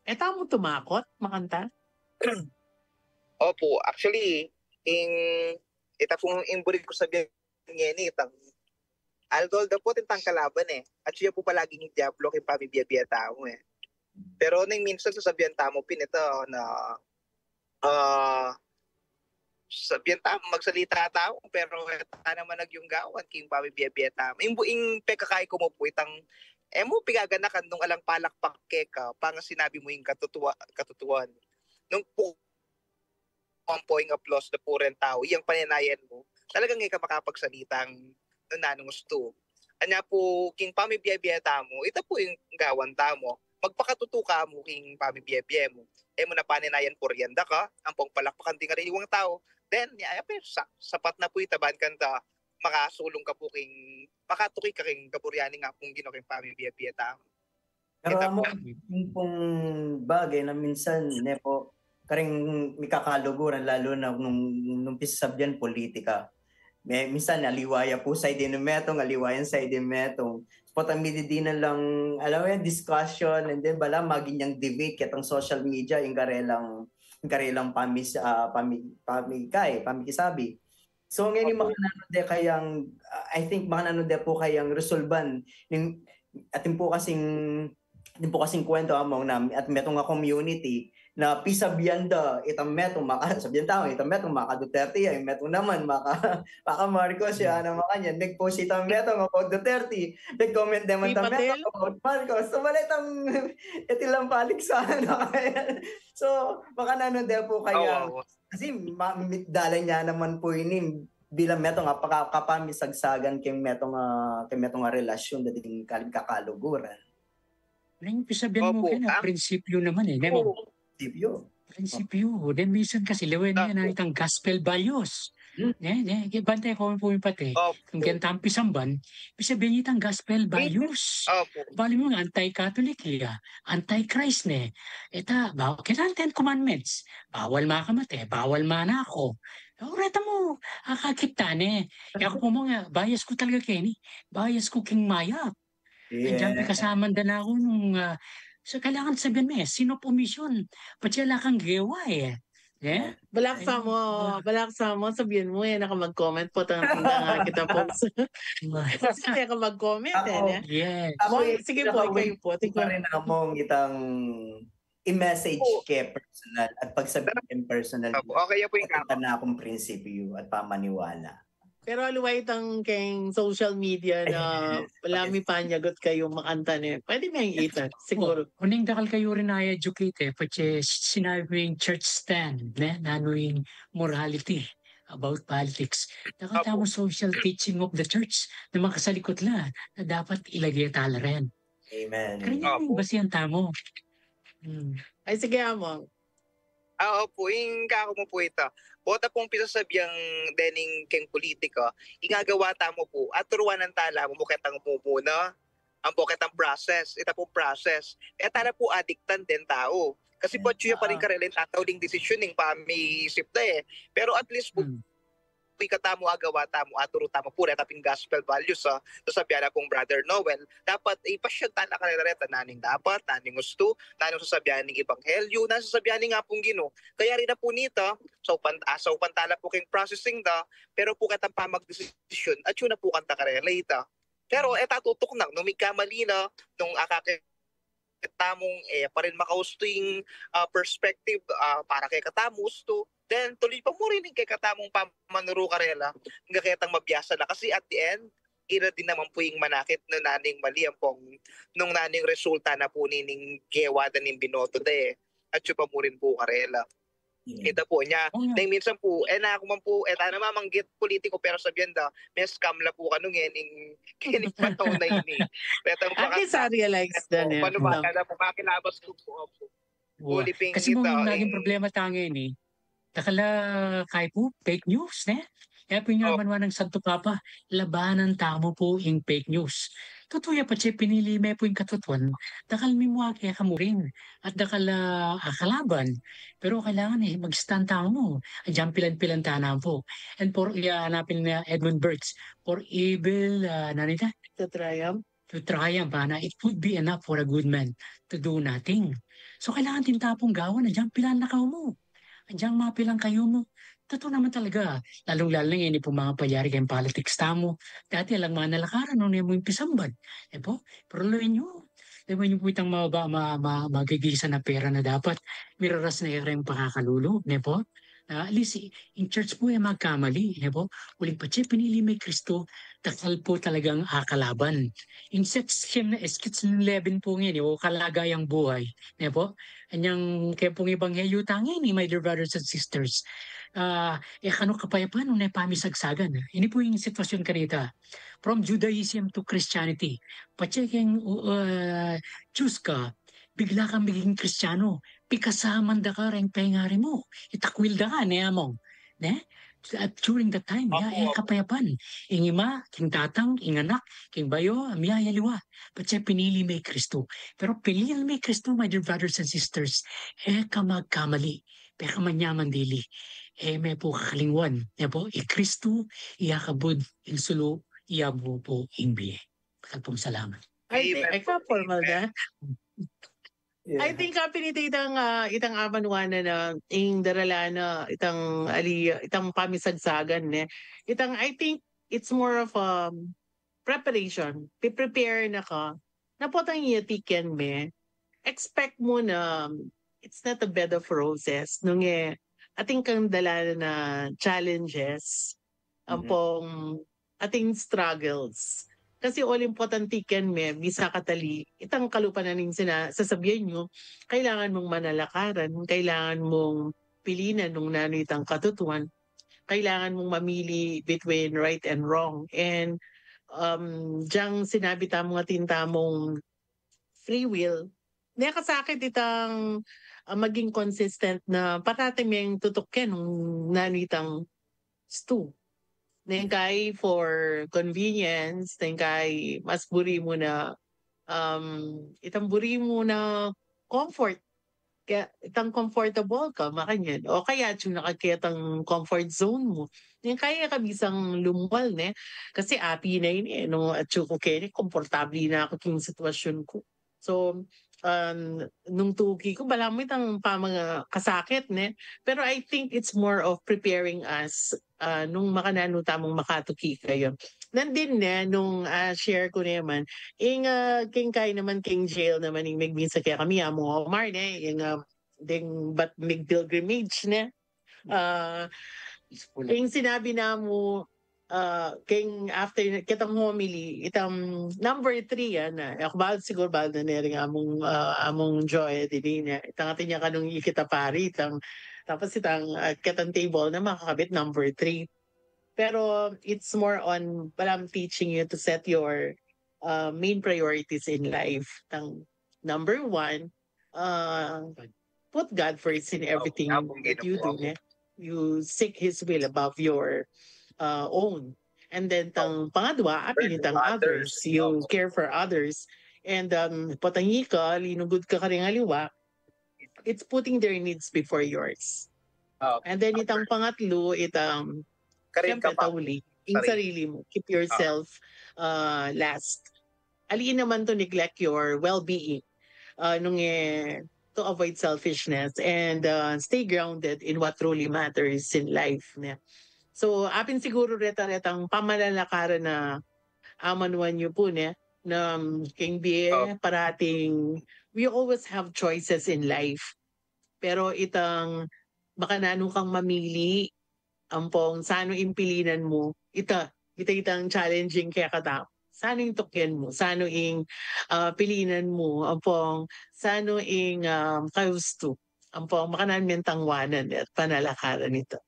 e tamu tumakot, makanta? Opo, actually, ing, ita pung ing buri ku sabian ngeni, itang, although da pu atin tang kalaban e, atyu ya pu palaging diablo king pamibie-bie tamu e. Pero neng minsan sasabian tamu pin ita na, ah, sabian tamu, magsalita tamu, pero e ta naman agyung gawan king pamibie-bie tamu. Ing bu-, ing pekakai ku mu pu itang, e mu pigaganakan nung alang palakpak keka, pang sinabi mu ing katutua-, katutuan. Nung pu-, ampo ing applause da pu reng tau, iyang panenayan mu, talagang e ka makapagsalitang nung nanung ustu. Anya pu, king pamibie-bie tamu, ita pu ing gawan tamu, magpakatutu ka mu king pamibie-bie mu. E mu na panenayan pu rian da ka, ampong palakpakan ding aliwang tau. Then, ya, ya, pe, sa-, sapat na pu ita ban kanta, makasulung ka pu king, makatuki ka king kaburian ning Apung Ginu king pamibie-bie tamu. Pero amo, yung pong bagay na minsan, ne po, karing mikakaluguran, lalo na nung, nung pisabyan politika. May, minsan, aliwa ya po side ning metung, aliwa yang side ning metung. Potang mididinan lang, alam mo yan, discussion, and then bala, maging yang debate, ketang social media, yung karelang, yung karelang pamis, ah, pami, pamikay, pamikisabi. So, ngayon, yung makananu de kayang, ah, I think, makananu de po kayang resolban, yung, atin po kasing, atin po kasing kwento among na, at metung a community, na pisabian da, itang metung, maka, sabian tau, itang metung, maka Duterte, ay metung naman, maka, maka Marcos, ya, ano, makanyan, nag-post itang metung, about Duterte, nag-comment naman itang metung, about Marcos. So, wala itang, iti lang palik sa, ano, kaya, so, makananu de po kayang, kasi ma, dalan ya naman po ini, bilang metung, kapaka, kapamisagsagan keng metung, ah, keng metung a relasyon, dating kalig kakaluguran. Neng pisabian mo kaya, prinsipyo naman eh, ne mo? Prinsipyo. Prinsipyo. Then minsan kasi, liwen niya na itang gospel values. Ne, ne, bantay ko po yung pati. Kung kaya tampi samban, pisabian niya itang gospel values. Bali mo nga, anti-Catholic ya, anti-Christ ne. Eta, ba, kailangan Ten Commandments. Bawal makamate, bawal manako. O, reta mo, akakita ne. Kaya ko po mo nga, bias ko talaga keni. Bias ko king mayap. Andiyan, kasaman da na ako nung, ah, so kailangan sabihan mo eh, sin of omission. Patsi ala kang gewa eh. Eh? Balak sa mo, balak sa mo, sabihan mo eh, naka mag-comment po, tang tingnan nga kita po. Kasi kaya ka mag-comment eh. Yes. Sige po, kayo po. Tingnan rin among itang i-message ke personal at pagsabihin personal. Okay, yan po yung na akong prinsipyo at pamaniwala. Pero aliwa itang keng social media na wala mi panyagot kayo makanta ne. Pwede mi ita, siguro. Uning dakal kayo rin na-educate eh, patse sinabi yung church stand, ne? Nanu yung morality about politics. Dakal tamo social teaching of the church na makasalikot la na dapat ilagay tala rin. Amen. Kaya nga yung basihan tamo. Ay, sige, amo. Ah, opo, ing kako mu pu ita. Bota pung pisasabian dening keng politika, ing agawa tamu pu, aturuan tala mu ketang mumuna, ampo ketang process, ita pung process. E tala pu adiktan deng tau. Kasi pu atyu ya pa rin karela ing tatauling desisyun ning pamisip da e. Pero at least pu, ing katamu agawa tamu, aturu tamu pu reta pin gospel values, ah. Sasabian na pung Brother Noel, dapat ipasiag tala karela reta nanu ing dapat, nanu ing ustu, nanu ing sasabian ning ebanghelyu, nanu ing sasabian ning Apung Ginu. Kaya rin na pu nita, saupan, ah, saupan tala pu keng processing da, pero pu ketang pamagdesisyun, atyu na pu kanta karela ita. Pero e ta tutuknang nung migkamali na, nung akakit tamung e pa rin makaustu ing, ah, perspective, ah, para kekatamu ustu, then tuloy pa mu rin ing kekatamung pamanuru karela, angga ketang mabiasa na. Kasi at the end, ira din naman pu ing manakit nung nanu ing mali ampong nung nanu ing resulta na pu nining gewa da ning binoto da e. Atyu pa mu rin pu karela. Ita pu nya. Neng minsan pu, e na aku man pu, e ta na mamanggit politiku, pero sabian da, me-scam la pu kanu ngening, ngening panaun a ini. At least a-realize da ne. Panubakan na pu, makilabas ku pu, opo. Kasi mo naging problema ta ngeni, dakal a kaya pu fake news, ne? Kaya pu ing amanuan nang Santo Papa, labanan tamu pu ing fake news. Tutu ya, patse pinili me pu ing katutuan, dakal mi mu akekamurin at dakal a kalaban. Pero kailangan e mag-stand tamu. Andiyan pilan-pilan tana pu. And for, ya, hanapin na Edmund Burke, for evil, ah, nanu ita? To triumph. To triumph, ana, it would be enough for a good man to do nothing. So kailangan din ta pung gawan, andiyan pilan na kamu. Andiyan mapilan kayu mu. Tutu naman talaga, lalung-lalu na ngeni pung manga palyari keng politics tamu. Dati alang manalakaran, nung ne mu ing pisamban. E pu, pero lawen yu, lawen yu pu itang mababa, ma, ma, magigisan a pera na dapat miraras na ira ing pakakalulu, ne pu? Ah, at least, ing church pu e magkamali, ne pu? Uling patse pinili me i Kristo, dakal pu talagang akalaban. Ing sex scam na, sex scam pu ngeni, o kalagayang buhay, ne pu? Anyang kaya pung ebanghelyu ta ngeni, my dear brothers and sisters. Ah, e kanu kapayapan nung ne pamisagsagan. Ini pu ing sitwasyun kanita. From Judaism to Christianity. Patse keng, uh, Jews ka, bigla kang maging Kristiyanu. Pikasaman da ka reng pengari mu. Itakwil da ka, ne, among. Ne? At during that time, ya, e kapayapan. Ing ima, king tatang, ing anak, king bayu, amya, ya liwa. Patse pinili me i Kristu. Pero pilian me i Kristu, my dear brothers and sisters, e ka magkamali. Peka man ya mandili. E me pu kakalingwan. E pu, i Kristu, iya kabud, ing sulu, iya bu pu ing bie. Dakal pung salamat. I think, ay ka, formal na. I think kapin ita itang, ah, itang aman wana na, ing darala na, itang ali, itang pamisagsagan, ne. Itang, I think, it's more of a preparation. Pi-prepare na ka. Na potang iya tiken me. Expect mu na, it's not a bed of roses. Nung e, atin kang dala na challenges. Ampong ating struggles. Kasi all importante ken me, bisa katali, itang kalupa na ning sina-, sasabian yu, kailangan mung manalakaran, kailangan mung pilinan nung nanu itang katutuan, kailangan mung mamili between right and wrong. And, um, diyang sinabi tamung atin tamung free will, ne kasakit itang, ah, maging consistent na parati meng tutuken nung nanu itang stu. Neng kai for convenience, neng kai mas buri mu na, um, itang buri mu na comfort. Kaya itang comfortable ka, makanyan. O kaya atsu na ka ketang comfort zone mu. Neng kai e ka bisang lumual, ne? Kasi api na ini, e. Nung atsu ku keni, komportable na ku king sitwasyun ku. So, um, nung tuki ku, balamu itang pamangakasakit, ne? Pero I think it's more of preparing us, ah, nung makananu tamung makatuki kaya. Nandin, ne, nung, ah, share ku naman, ing, ah, king kai naman, king jail naman, ing megmisa kekami, Among Omar, ne? Ing, ah, deng bat mig pilgrimage, ne? Ah, ing sinabi namu, ah, king after ketang homily, itang number three, ah, na, e ku bal siguru bal na ne ring among, ah, among Joy, dili ne. Itang atin ya kanung ikit a pari, itang, tapos itang, ah, ketang table na makakabit number three. Pero it's more on, balamu teaching you to set your, ah, main priorities in life. Itang number one, ah, put God first in everything that you do, ne? You seek His will above your, uh, own. And then, itang pangadwa, apin itang others. You care for others. And, um, potang ika, linugud ka karing aliwa, it's putting their needs before yours. And then, itang pangatlu, itang, siyempre, tauli, ing sarili mu. Keep yourself, uh, last. Aliin naman to neglect your well-being. Ah, nung e, to avoid selfishness and, ah, stay grounded in what truly matters in life, ne? So, apin siguru reta-retang pamalalakaran na amanuan yu pu, ne? Na, um, king bie, parating, we always have choices in life. Pero itang makananu kang mamili, ampong sanu ing pilinan mu, ita, ita itang challenging kekatamu. Sanu ing tuken mu, sanu ing, ah, pilinan mu, ampong sanu ing, um, kaustu, ampong makananu meng tangwanan at panalakaran ita.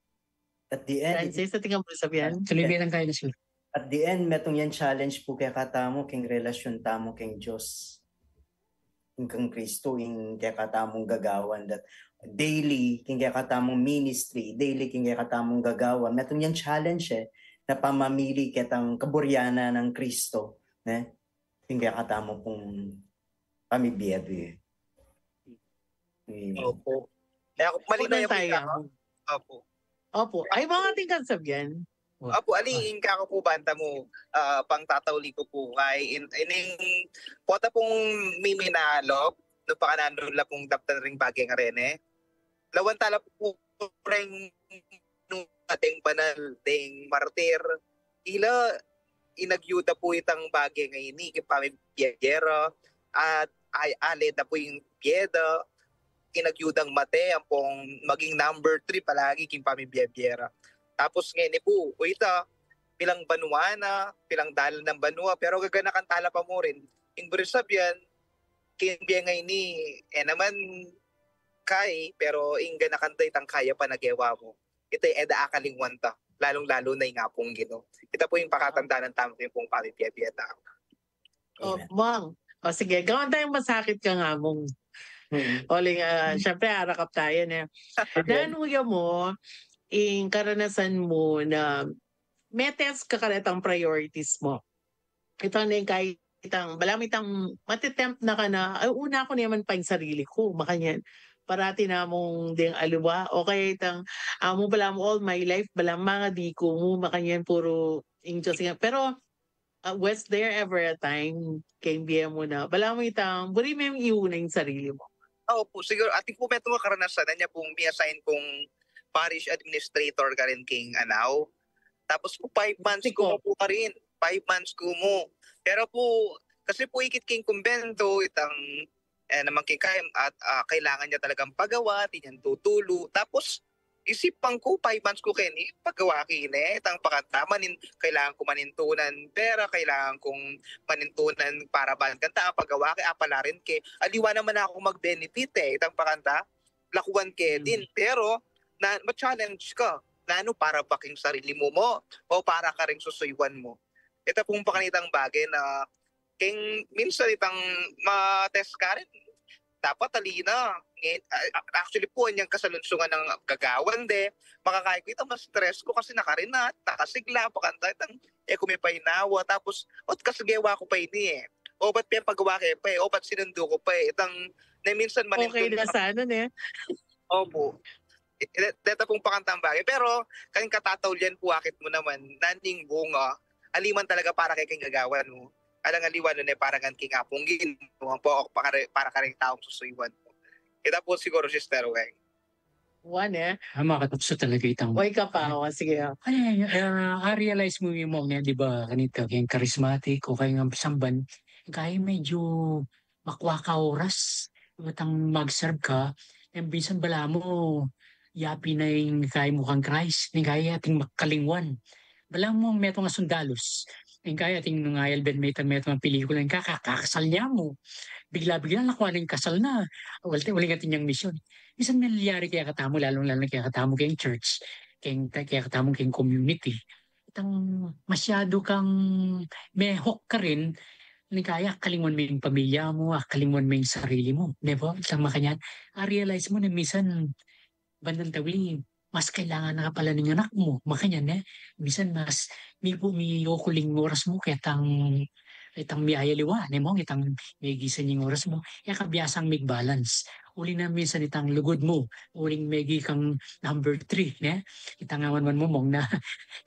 At the end, Francis, atin kang sabian? Tuloy bilang kayo na, sir. At the end, metung yang challenge pu kekatamu king relasyun tamu king Dios. Ing kang Kristo, ing kekatamung gagawan, that daily, king kekatamung ministry, daily, king kekatamung gagawan. Metung yang challenge, e, na pamamili ketang kaburyanan nang Kristo, ne? King kekatamu pung pamibie-bie. Opo. E, aku, malinaw ya pu. Opo. Opo. Ay, mga atin kang sabian. Apu, ali, ing kaku pu banta mu, ah, pangtatauli ku pu kay in, ining pota pung miminalok, nung pakananu la pung daptan ring bage ngareni. Lawan tala pu ring nung ding banal, ding martir. Ila, inagyuda pu itang bage ngeni, king pamibie-bie ra, at ay, ale da pu ing bie da, inagyudang mate, ampong maging number three palagi king pamibie-bie ra. Tapos ngeni pu, o ita, pilang banua na, pilang dalan nang banua, pero gaganakan tala pa mu rin. Ing buri sabian, king bie ngeni, e naman kai, pero ing ganakan da itang kaya pa na gewa mu. Ita e da akalingwan ta, lalung-lalu na ing Apung Ginu. Ita pu ing pakatandanan tamu king pung pamibie-bie tamu. O, Mang. O, sige, gawan tayang masakit kang Among. Uling, ah, siyempre, arakap tayo, ne? Nanu ya mu, ing karanasan mu na me-test ka karetang priorities mu. Itang neng kaitang, balamu itang mate-tempt na ka na, "Ay, una ku naman pa ing sarili ku," makanyan. Parati namung deng aliwa. O kaya itang, amu, balamu all my life, balamu mangadi ku mu, makanyan, puru ing Dios nga. Pero, uh, was there ever a time keng bie mu na balamu itang buri meng iuna ing sarili mu? Opu, siguru atin ku metung a karanasan, anya pung mi-assign kung parish administrator karin king Anao. Tapos pu five months ku mu pu karin, five months ku mu. Pero pu, kasi pu ikit king kumbento, itang, eh, naman king kaya, at, ah, kailangan ya talagang pagawa, atin yang tutulu. Tapos, isipan ku, five months ku keni, pagawa keni, itang pakanta, manin-, kailangan ku manintunan pera, kailangan kung manintunan para ban kanta, pagawa ke, apala rin ke, aliwa naman aku mag-benefit e, itang pakanta, lakuan ke din. Pero, na, ma-challenge ka, nanu, para ba king sarili mu mu, o para karing susuyuan mu. Ita pung pakanitang bage na, keng minsan itang ma-test ka rin, dapat ali na. Nge-, a-, a-, actually pu, anyang kasalunsungan nang gagawan de, makakaya ku itang ma-stress ku kasi nakarinat, nakasigla, pakanta itang, e ku mipainawa, tapos, ot kasi gewa ku pa ini e. O ba't pepagawa ke pa e? O ba't sinundu ku pa e? Itang, ne minsan manin-, Okay na sana, ne? Opu. I-, i-, deta pung pakantang bage. Pero, keng katataulian pu akit mu naman, naning bunga, ali man talaga para keng gagawan mu. Alang aliwa na ne para ngan king Apung Ginu, ampo para, para karing taung susuyuan mu. Ita pu siguru, Sister Weng. Wan e. Ah, makatukso talaga itang Way ka pa, o, sige. Ay, ah, a-realize mu yung mga, di ba, kanita, keng charismatic o kaya nga samban, kaya medyo makwa ka oras, batang mag-serve ka, yung minsan balamu, yapi na yung kaya mu kang Christ, yung kaya ating makalingwan. Balamu metung a sundalus, yung kaya ating nung ayal ben metung, metung a pelikula, yung kaka-, kakasal niya mu. Bigla-bigla, nakuha na yung kasal na. Wala, wala atin yang misyon. Minsan may nangyayari kaya katamu, lalong-lalo na kaya katamu keng church, keng, kaya katamu keng community. Itang masyado kang mehok ka rin, ni kaya akalingwan me ing pamilya mu, akalingwan me ing sarili mu. Di ba? Itang makanyan, a-realize mu na minsan, bandang tauli, mas kailangan na ka pala ning anak mu. Makanyan, e. Minsan mas, mi pu, mi okuling oras mu, ketang, ketang miyayaliwa, ne mu, ketang megisan ing oras mu. E ka biasang mig-balance. Uli na minsan itang lugud mu, uling megi kang number three, ne? Itang awan man mu, mong na,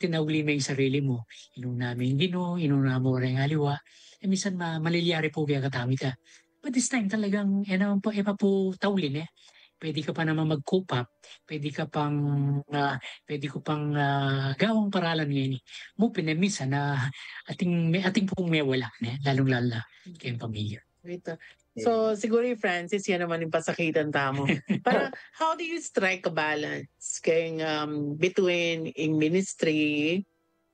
tinauli me ing sarili mu. Inuna me ing Ginu, inuna mu reng aliwa. E, minsan ma-, malilyari pu kaya katamu ita. But this time, talagang, e naman pu, e pa pu tauli, ne? Pwede ka pa naman mag-cope up, pwede ka pang, ah, pwede ku pang, ah, gawang paralan ngeni. Mu pin e minsan na atin, me-, atin pung mewala, ne? Lalong-lalo na keng pamilya. Ito. So, siguro, Francis, yan naman ing pasakitan tamu. Parang, how do you strike a balance keng, um, between ing ministry,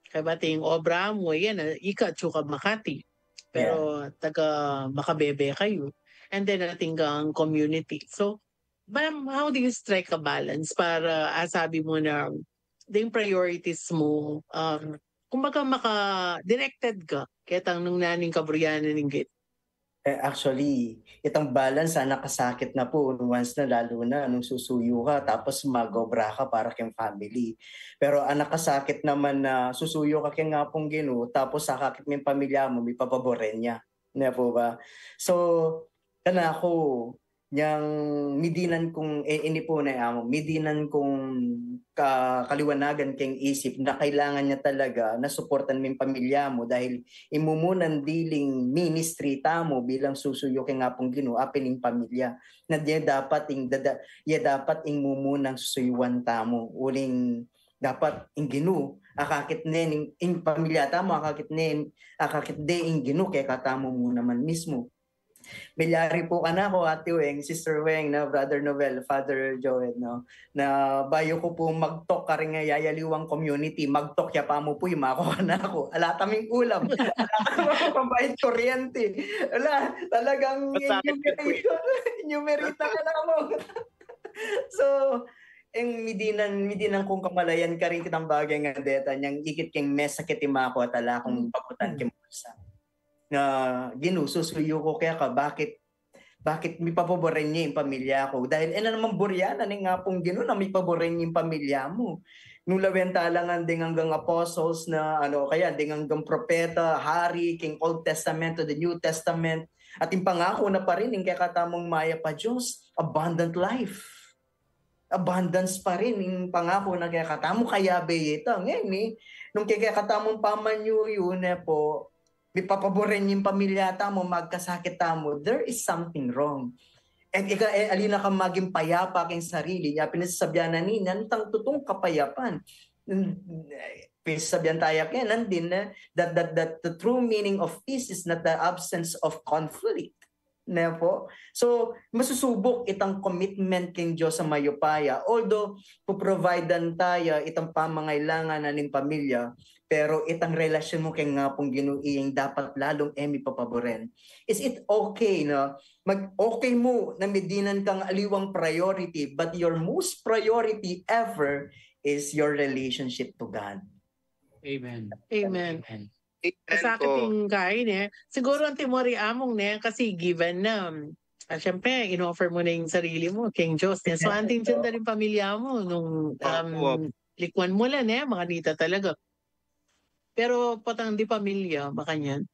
kaya ba ating obra mu, yan, ah, ika, atsu ka Makati. Pero, taga Makabebe kayu. And then, ating kang community. So, ma'am, how do you strike a balance para, ah, sabi mu na, ding priorities mu, um, kumbaga, maka-directed ka, ketang nung naning kaburyanan ning git. Eh, actually, itang balance, ah, nakasakit na pu, once na, lalo na nung susuyu ka, tapos mag-obra ka para keng family. Pero, ah, nakasakit naman na susuyu ka keng Apung Ginu, tapos sakakit me ing pamilya mu, mipapaboren ya. Ne pu ba? So, kanaku, nyang midinan kung, e, ini pu ne amu, midinan kung ka-, kaliwanagan keng isip na kailangan ya talaga na suportan me ing pamilya mu dahil ing mumunan diling ministry tamu bilang susuyu keng Apung Ginu, apin ing pamilya. Na ya dapat ing dada-, ya dapat ing mumunang susuyuan tamu. Uling dapat ing Ginu, akakit ne ning, ing pamilya tamu, akakit ne, akakit de ing Ginu kekatamu mu naman mismu. Milyari pu kanaku, Ate Weng, Sister Weng, no, Brother Noel, Father Joel, no, na bayu ku pu mag-talk karing yayaliwang community, mag-talk ya pa mu pu, imako kanaku, ala taming ulam, ala taming pambayad kuryente, ala, talagang Masakit ka pu. Enumeration, enumerita ka na mo. So, ing midinan, midinan kung kamalayan karin kitang bage nga deta, nyang ikit keng mesakit imaku at ala kung bakutan keng bulsa. Na, Ginu, susuyu ku keka, bakit, Bakit mipapaboran ya ing pamilya ku? Dahil e na naman buryanan ing Apung Ginu na mipaboran ya ing pamilya mu. Nung lawen ta la ngan deng anggang apostles na, ano, kaya deng anggang propeta, hari, king Old Testament to the New Testament, atin pangaku na pa rin ing kekatamung mayap a Dios, abundant life. Abundance pa rin ing pangaku na kekatamu, kayabe ya ita. Ngeni, nung kekatamu pamanyuyu ne pu, mipapaboran ya ing pamilya tamu, magkasakit tamu, there is something wrong. E, ika, e, ali na kang maging payapa king sarili, ya pin ing sasabian na ninan, itang tutung kapayapan. Pin ing sasabian taya kaya, nandin, e, that, that, that the true meaning of peace is not the absence of conflict. Ne pu? So, masusubuk itang commitment king Dios a mayupaya. Although, puprovidean taya itang pamangailangan na ning pamilya, pero itang relasyon mu keng Apung Ginu ing dapat lalung e mipapaboran. Is it okay na mag-, okay mu na midinan kang aliwang priority, but your most priority ever is your relationship to God? Amen. Amen. Amen. Masakit ing kain e. Siguro ang timori among ne, kasi given na, ah, syempre, in-offer mu na ing sarili mu king Dios ne. So, anting tiyan da ring pamilya mu nung, um, Opo, opo. Likwan mu la ne, makanita talaga. Pero potang di pamilya, makanyan.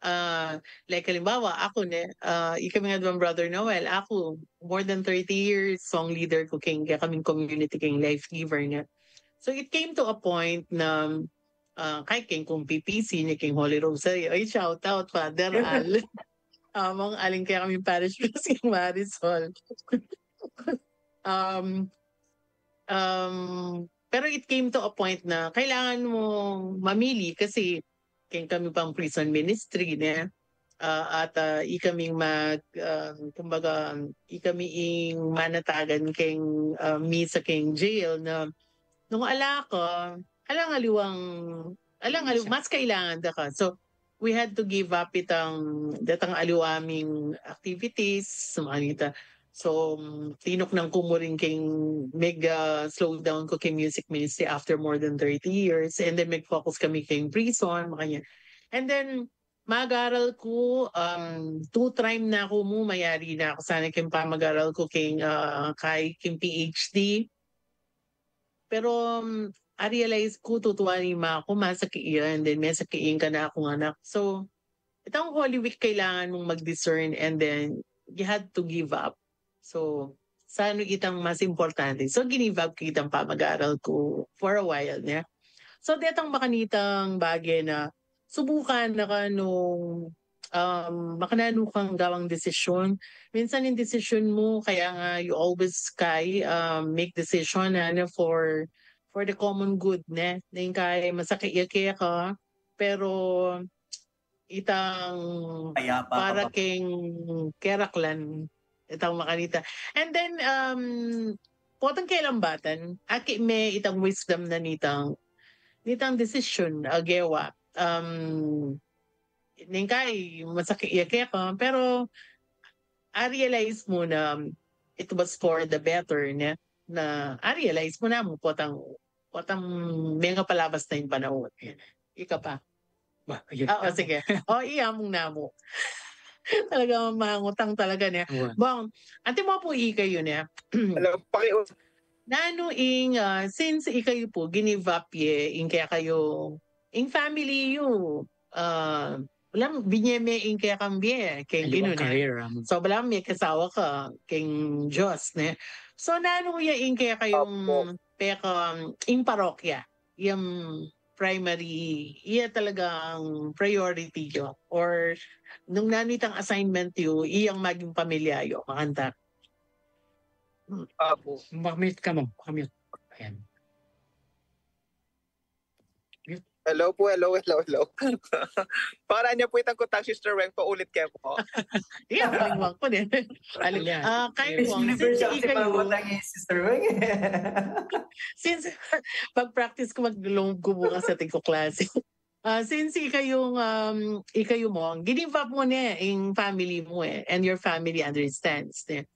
Ah, like, halimbawa, aku ne, ah, ikami nga duang Brother Noel, aku, more than thirty years, song leader ku king, kekaming community king Life Giver ne. So, it came to a point na, ah, kaya king kung P P C ne, king Holy Rosary. Ay, shout out, Father Al. Among aling kekaming parish priest king Marisol. Um, um, pero it came to a point na kailangan mung mamili kasi king kami pang prison ministry ne. Ah, at, ah, ikaming mag, ah, kumbaga, ikami ing manatagan king, ah, misa king jail na nung ala ka, alang aliwang, alang aliwang, mas kailangan da ka. So, we had to give up itang, datang aliwa ming activities, makanita. So, mm, tinuknang ku mu rin king mig, ah, slow down ku king music ministry after more than thirty years. And then, mag-focus kami king prison, makanyan. And then, mag-aral ku, um, two trim na ku mu, mayari na ku sana king pamag-aral ku king, ah, kay, king P H D. Pero, um, a-realize ku, tutuan ima ku, masakit ya, and then masakit ya ing kanakung anak. So, itang Holy Week kailangan mung mag-discern and then you had to give up. So, saan itang mas importante? So, ginive up ku itang pamag-aral ku for a while, ne? So, detang makanitang bage na subukan na ka nung, um, makananu kang gawang desisyon. Minsan ing desisyon mu, kaya nga you always kay, um, make decision, ano, for, for the common good, ne? Na ing kay masakit ya keka, pero itang Payapa ka para pa. King keraklan, itang makanita. And then, um, potang kelambatan, aki me itang wisdom na nitang, nitang desisyon a gewa. Um, ningkay, masakit ya keka, pero a-realize mu na it was for the better, ne? Na a-realize mu na mu potang, potang menga palabas na ing panaun. Ika pa. Ba, ayun. Oo, sige. O, iya mung namu. Talaga mangutang talaga, ne? Awan. Bong, ante mo po ikayu, ne? Hello, paki- Nanu ing, ah, since ikayu po, ginive up ye, ing kekayu, ing family yu, ah, walang binye me ing kekang bie, keng Aliwang Ginu, ne? Career, um, So, bala me kasawa ka, keng Diyos, ne? So, nanu ya ing kekayung Opo. Peka, ing parokya, yung primary, iya talagang priority yu? Or nung nanu itang assignment yu, iyang maging pamilya yu, makanta? Opo. Makamute ka, ma'am. Makamute. Ayan. Hello po, hello, hello, hello. Para niya po itang kutang, Sister Weng, paulit kayo po. Iya, galing mo ako din. Aling, Ayan. ah, kay Miss Wong, Universe since ang ikayu, tipamutan ni Sister Weng. since, pag-practice ko, maglulunggo bukas sa ating ko klase. Ah, since ikayung, um, ikayu mo, ginive up mo na ing family mo eh, and your family understands eh.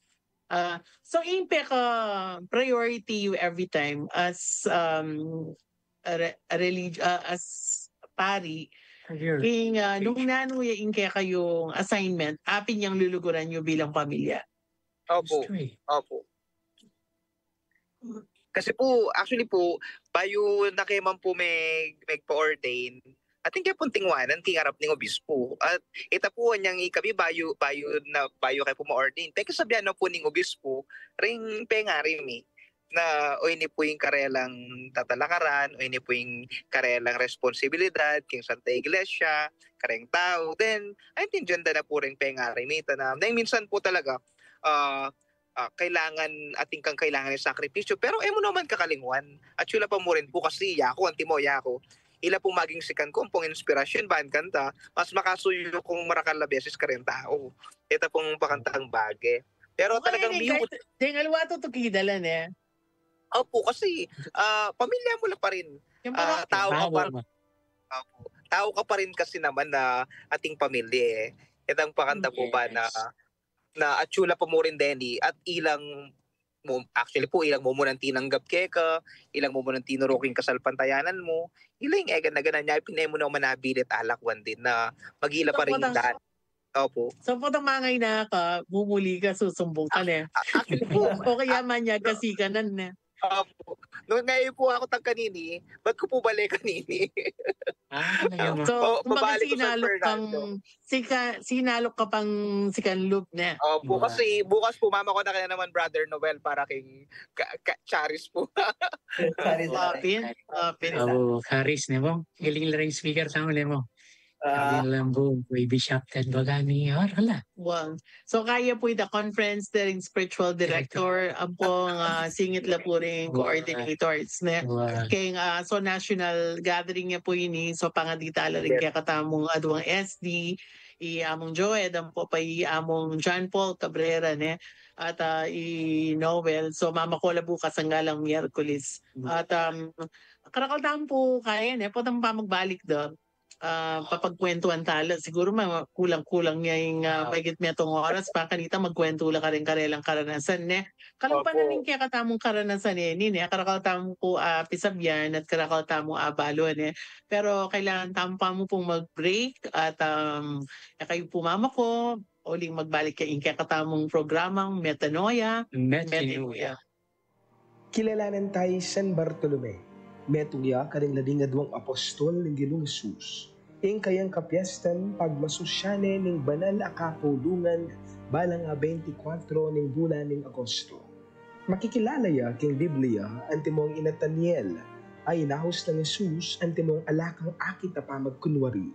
Ah, so, ing peka priority yu every time as, um, a re-, a relig-, ah, as pari, King, ah, nung nanu ya ing kekayung assignment, apin yang luluguran yu bilang pamilya? Opo. Opo. Kasi po, actually po, bayu na ke man po meg-, megpa-ordain, atin ke pung tingwanan king arap ning obispo. At ita po, anyang ikami bayu, bayu na, bayu ke po ma-ordain, pekasabian na po ning obispo ring pengari mi na o ini po ing karelang tatalakaran, o ini po ing karelang responsibilidad king Santa Iglesia, kareng tau. Then, aintindian da na po ring pengari mi, ta na, na minsan po talaga, ah, ah, kailangan, atin kang kailangan ing sakripisyo. Pero e mu naman kakalingwan. At yun la pa mu rin po kasi yaku, antimo yaku, ila pung maging sikan ku, ampong inspirasyon, ban kanta, mas makasuyu kung marakal a beses kareng tau. Ita pung pakantang bage. Pero talagang deng aliwa tutukidalan e. Opo, kasi, ah, pamilya mu la pa rin. Siyempre, ah, tau ka pa rin. Opo. Tau ka pa rin kasi naman na ating pamilya e. Itang pakanta po ba na, na atsu la pa mu rin deni at ilang mu-, actually po, ilang mumunang tinanggap keka, ilang mumunang tinuru king kasalpantayanan mu, ila ing e gana-gana nya, pin e mu naman nabilit alakwan din na magila pa rin ing daan. Opo. So, potang mangay na ka, mumuli ka, susumbung ka ne. A-, actually po, o kaya manyag ka sikanan ne. Opo. Nung ngayon po ako tang kanini, ba't ko po bale kanini? Ah, so, kumbaga, sinalok kang, sika-, sinalok ka pang sikan lub ne. Opo, kasi bukas po, mama ko na kaya naman, Brother Noel, para king ka-, ka-, Charis po. Charis. Open, open. Abo, Charis ne mo. Galing la ring speaker sa muli mo. Ah. Sabi lang po, baby shop, ten bagani, or wala. Wow. So, kaya po ita conference, the ring spiritual director, ampong, ah, singit la po ring coordinators, ne? Wow. Keng, ah, so, national gathering ya po ini, so, pangadita la ring kekatamung aduang S D, i Among Joed, ampo pa i Among John Paul Cabrera, ne? At, ah, i Noel, so, mamaku la bukas anggang Miyerkules. At, um, karakal tamu pu kaya, ne? Potang pamagbalik da. Ah, papagkwentuhan tala. Siguru ma-, kulang-kulang ya ing, ah, mahigit metung oras pa kanita magkwentu la karing karelang karanasan, ne? Kalupa na ning kekatamung karanasan, e, ini, ne? Karakal tamu pu, ah, pisabian at karakal tamu abalu, ne? Pero kailangan tamu pa mu pung mag-break at, um, e kayu pu mamaku, uling magbalik ya ing kekatamung programang Metanoia. Metanoia. Kilalanan taya i San Bartolome. Metung ya karing labing aduang apostol ning Ginung Jesus. Ing kayang kapiestan pagmasusyan ne ning banal a kapulungan balang a beintikwatro ning bulan ning Agosto. Makikilala ya king Biblia antimong i Nataniel a inaus nang Jesus antimong ala kang akit a pamagkunwari.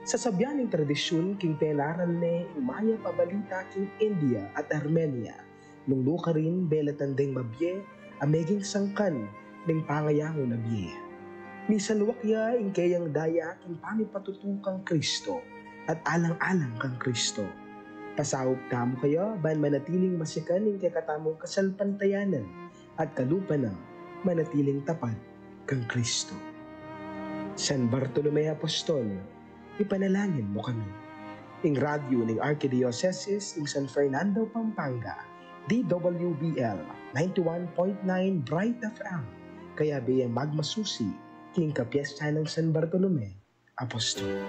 Sasabian ning tradisyun king penaral ne ing mayap a balita king India at Armenia. Nung nukarin, belatan deng mabie a meging sangkan ning pangayangu na bie. Misalwak ya ing keyang daya king pamipatutu kang Kristo at alang-alang kang Kristo. Pasaup tamu kaya ban manatiling masikan ing kekatamung kasalpantayanan at kalupa na manatiling tapat kang Kristo. San Bartolome Apostol, ipanalangin mu kami. Ing radyu ning Arkidiosesis ning San Fernando, Pampanga, D W B L ninety-one point nine Bright F M, kayabe yang magmasusi king kapiestan nang San Bartolome Apostol.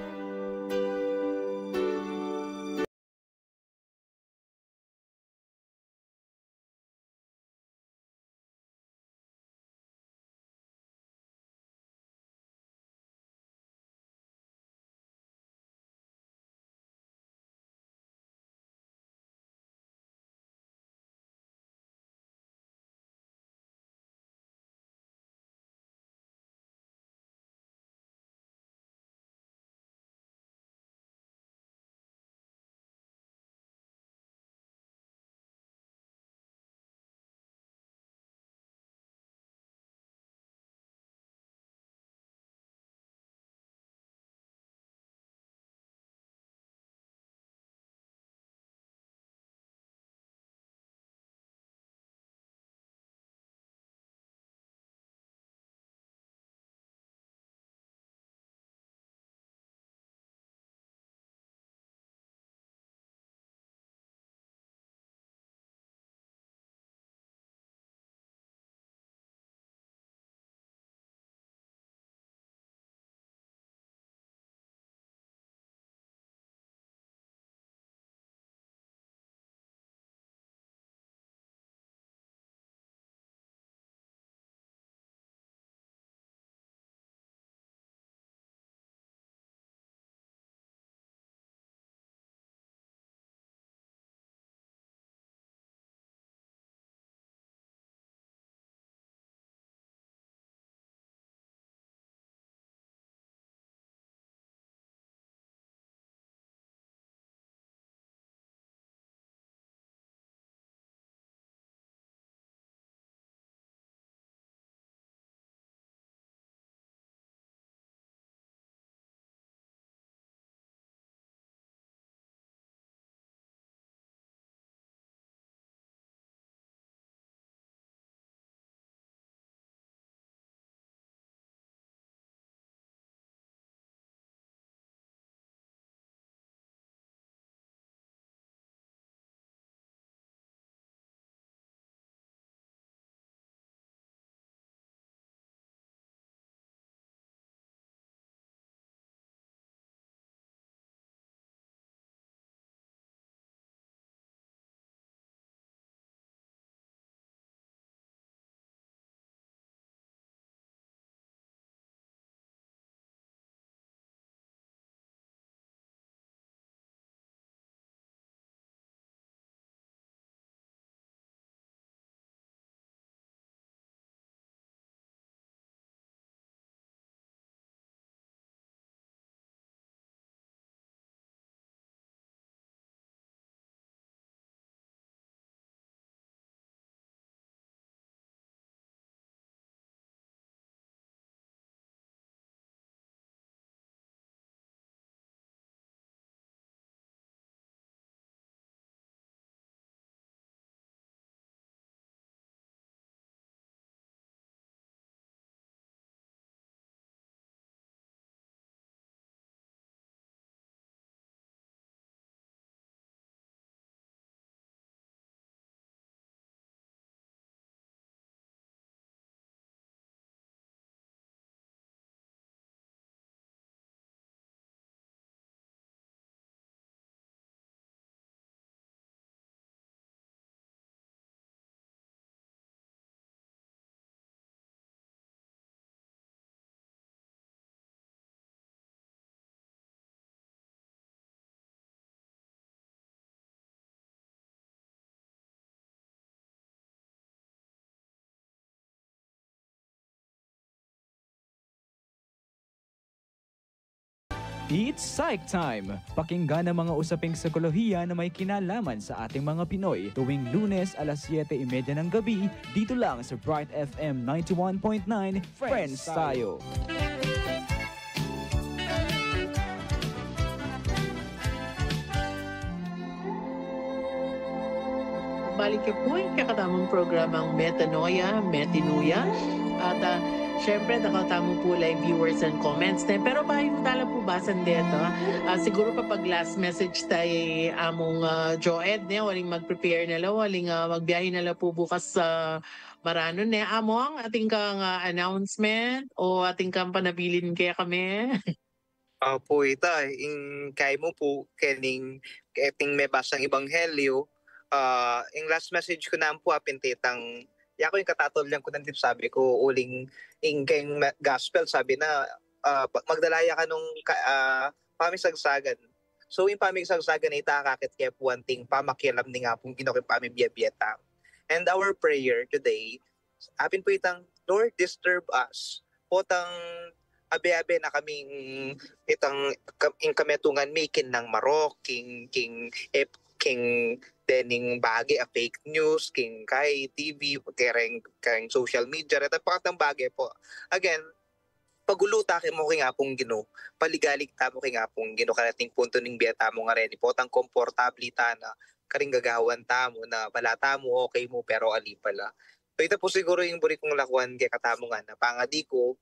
It's Psych Time! Pakinggan ang mga usaping psikolohiya na may kinalaman sa ating mga Pinoy tuwing Lunes alas siyete y media ng gabi dito lang sa Bright F M ninety-one point nine Friends Tayo. Balik ke pu ing kekatamung programang Metanoia, Metinuya. At, ah, syempre, dakal tamu pu la ing viewers and comments ne. Pero bayu tala pu basan deta, ah, siguru papag-last message tay Among, ah, Joed ne, uling mag-prepare na la, uling, ah, magbiahe na la pu bukas sa Maranun ne. Among, atin kang, ah, announcement o atin kang panabilin kekami? Opu, ita, ing kaymu pu, kening, keting mebasang ebanghelyo, ah, ing last message ku naman pu, apin itang, yaku ing katataulian ku nandin, sabi ku, uling, ing keng me-, gospel, sabi na, ah, pa-, magdala ya kanung ka-, ah, pamisagsagan. So, ing pamisagsagan a ita, akakit ke pu anting pamakialam ning Apung Ginu keng pamibie-bie tamu. And our prayer today, apin pu itang, "Lord, disturb us." Potang abe-abe na kaming itang ka-, ing kametungan mi king nang marok, king, king, eh, king dening bage a fake news, king kay T V, kareng, kareng social media, reta pakatang bage pu. Again, pagulu ta ke mu king Apung Ginu, paligalig tamu king Apung Ginu, kareting punto ning bie tamu ngareni, potang komportable ta na, karing gagawan tamu na bala tamu, okay mu, pero ali pala. So, ita pu siguru ing buri kung lakuan kekatamu ngana, pangadi ku,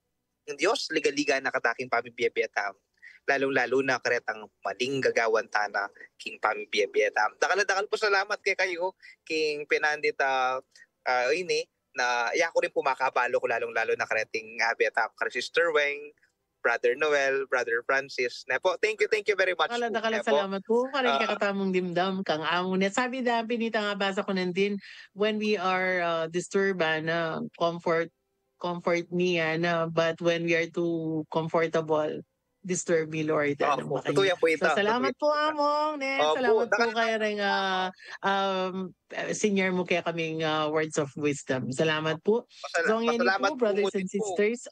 ing Dios, liga-liga na kata king pamibie-bie tamu. Lalung-lalu na karetang maling gagawan ta na king pamibie-bie tamu. Dakal a dakal pu salamat kekayu, king pinandit, ah, ah, ini, na yaku rin pu makabalu ku lalung-lalu na kareting abe tamu, kare Sister Weng, Brother Noel, Brother Francis. Ne pu, thank you, thank you very much pu. Dakal a, ne pu, salamat pu, karing, ah, kekatamung dimdam kang Among ne. Sabi da, binita nga basa ku nandin, "When we are, uh, disturbed, ah, na comfort, comfort me, ah, na, but when we are too comfortable, disturb me, Lord." Opu, ano ba kayo? Totoo yan pu ita. So, salamat pu, Among, ne? Opu, salamat pu kaya rin, ah, um, senior mu kaya kaming, ah, words of wisdom. Salamat pu. Pasala-, so, ngayon pasalamat pu, brothers and sisters.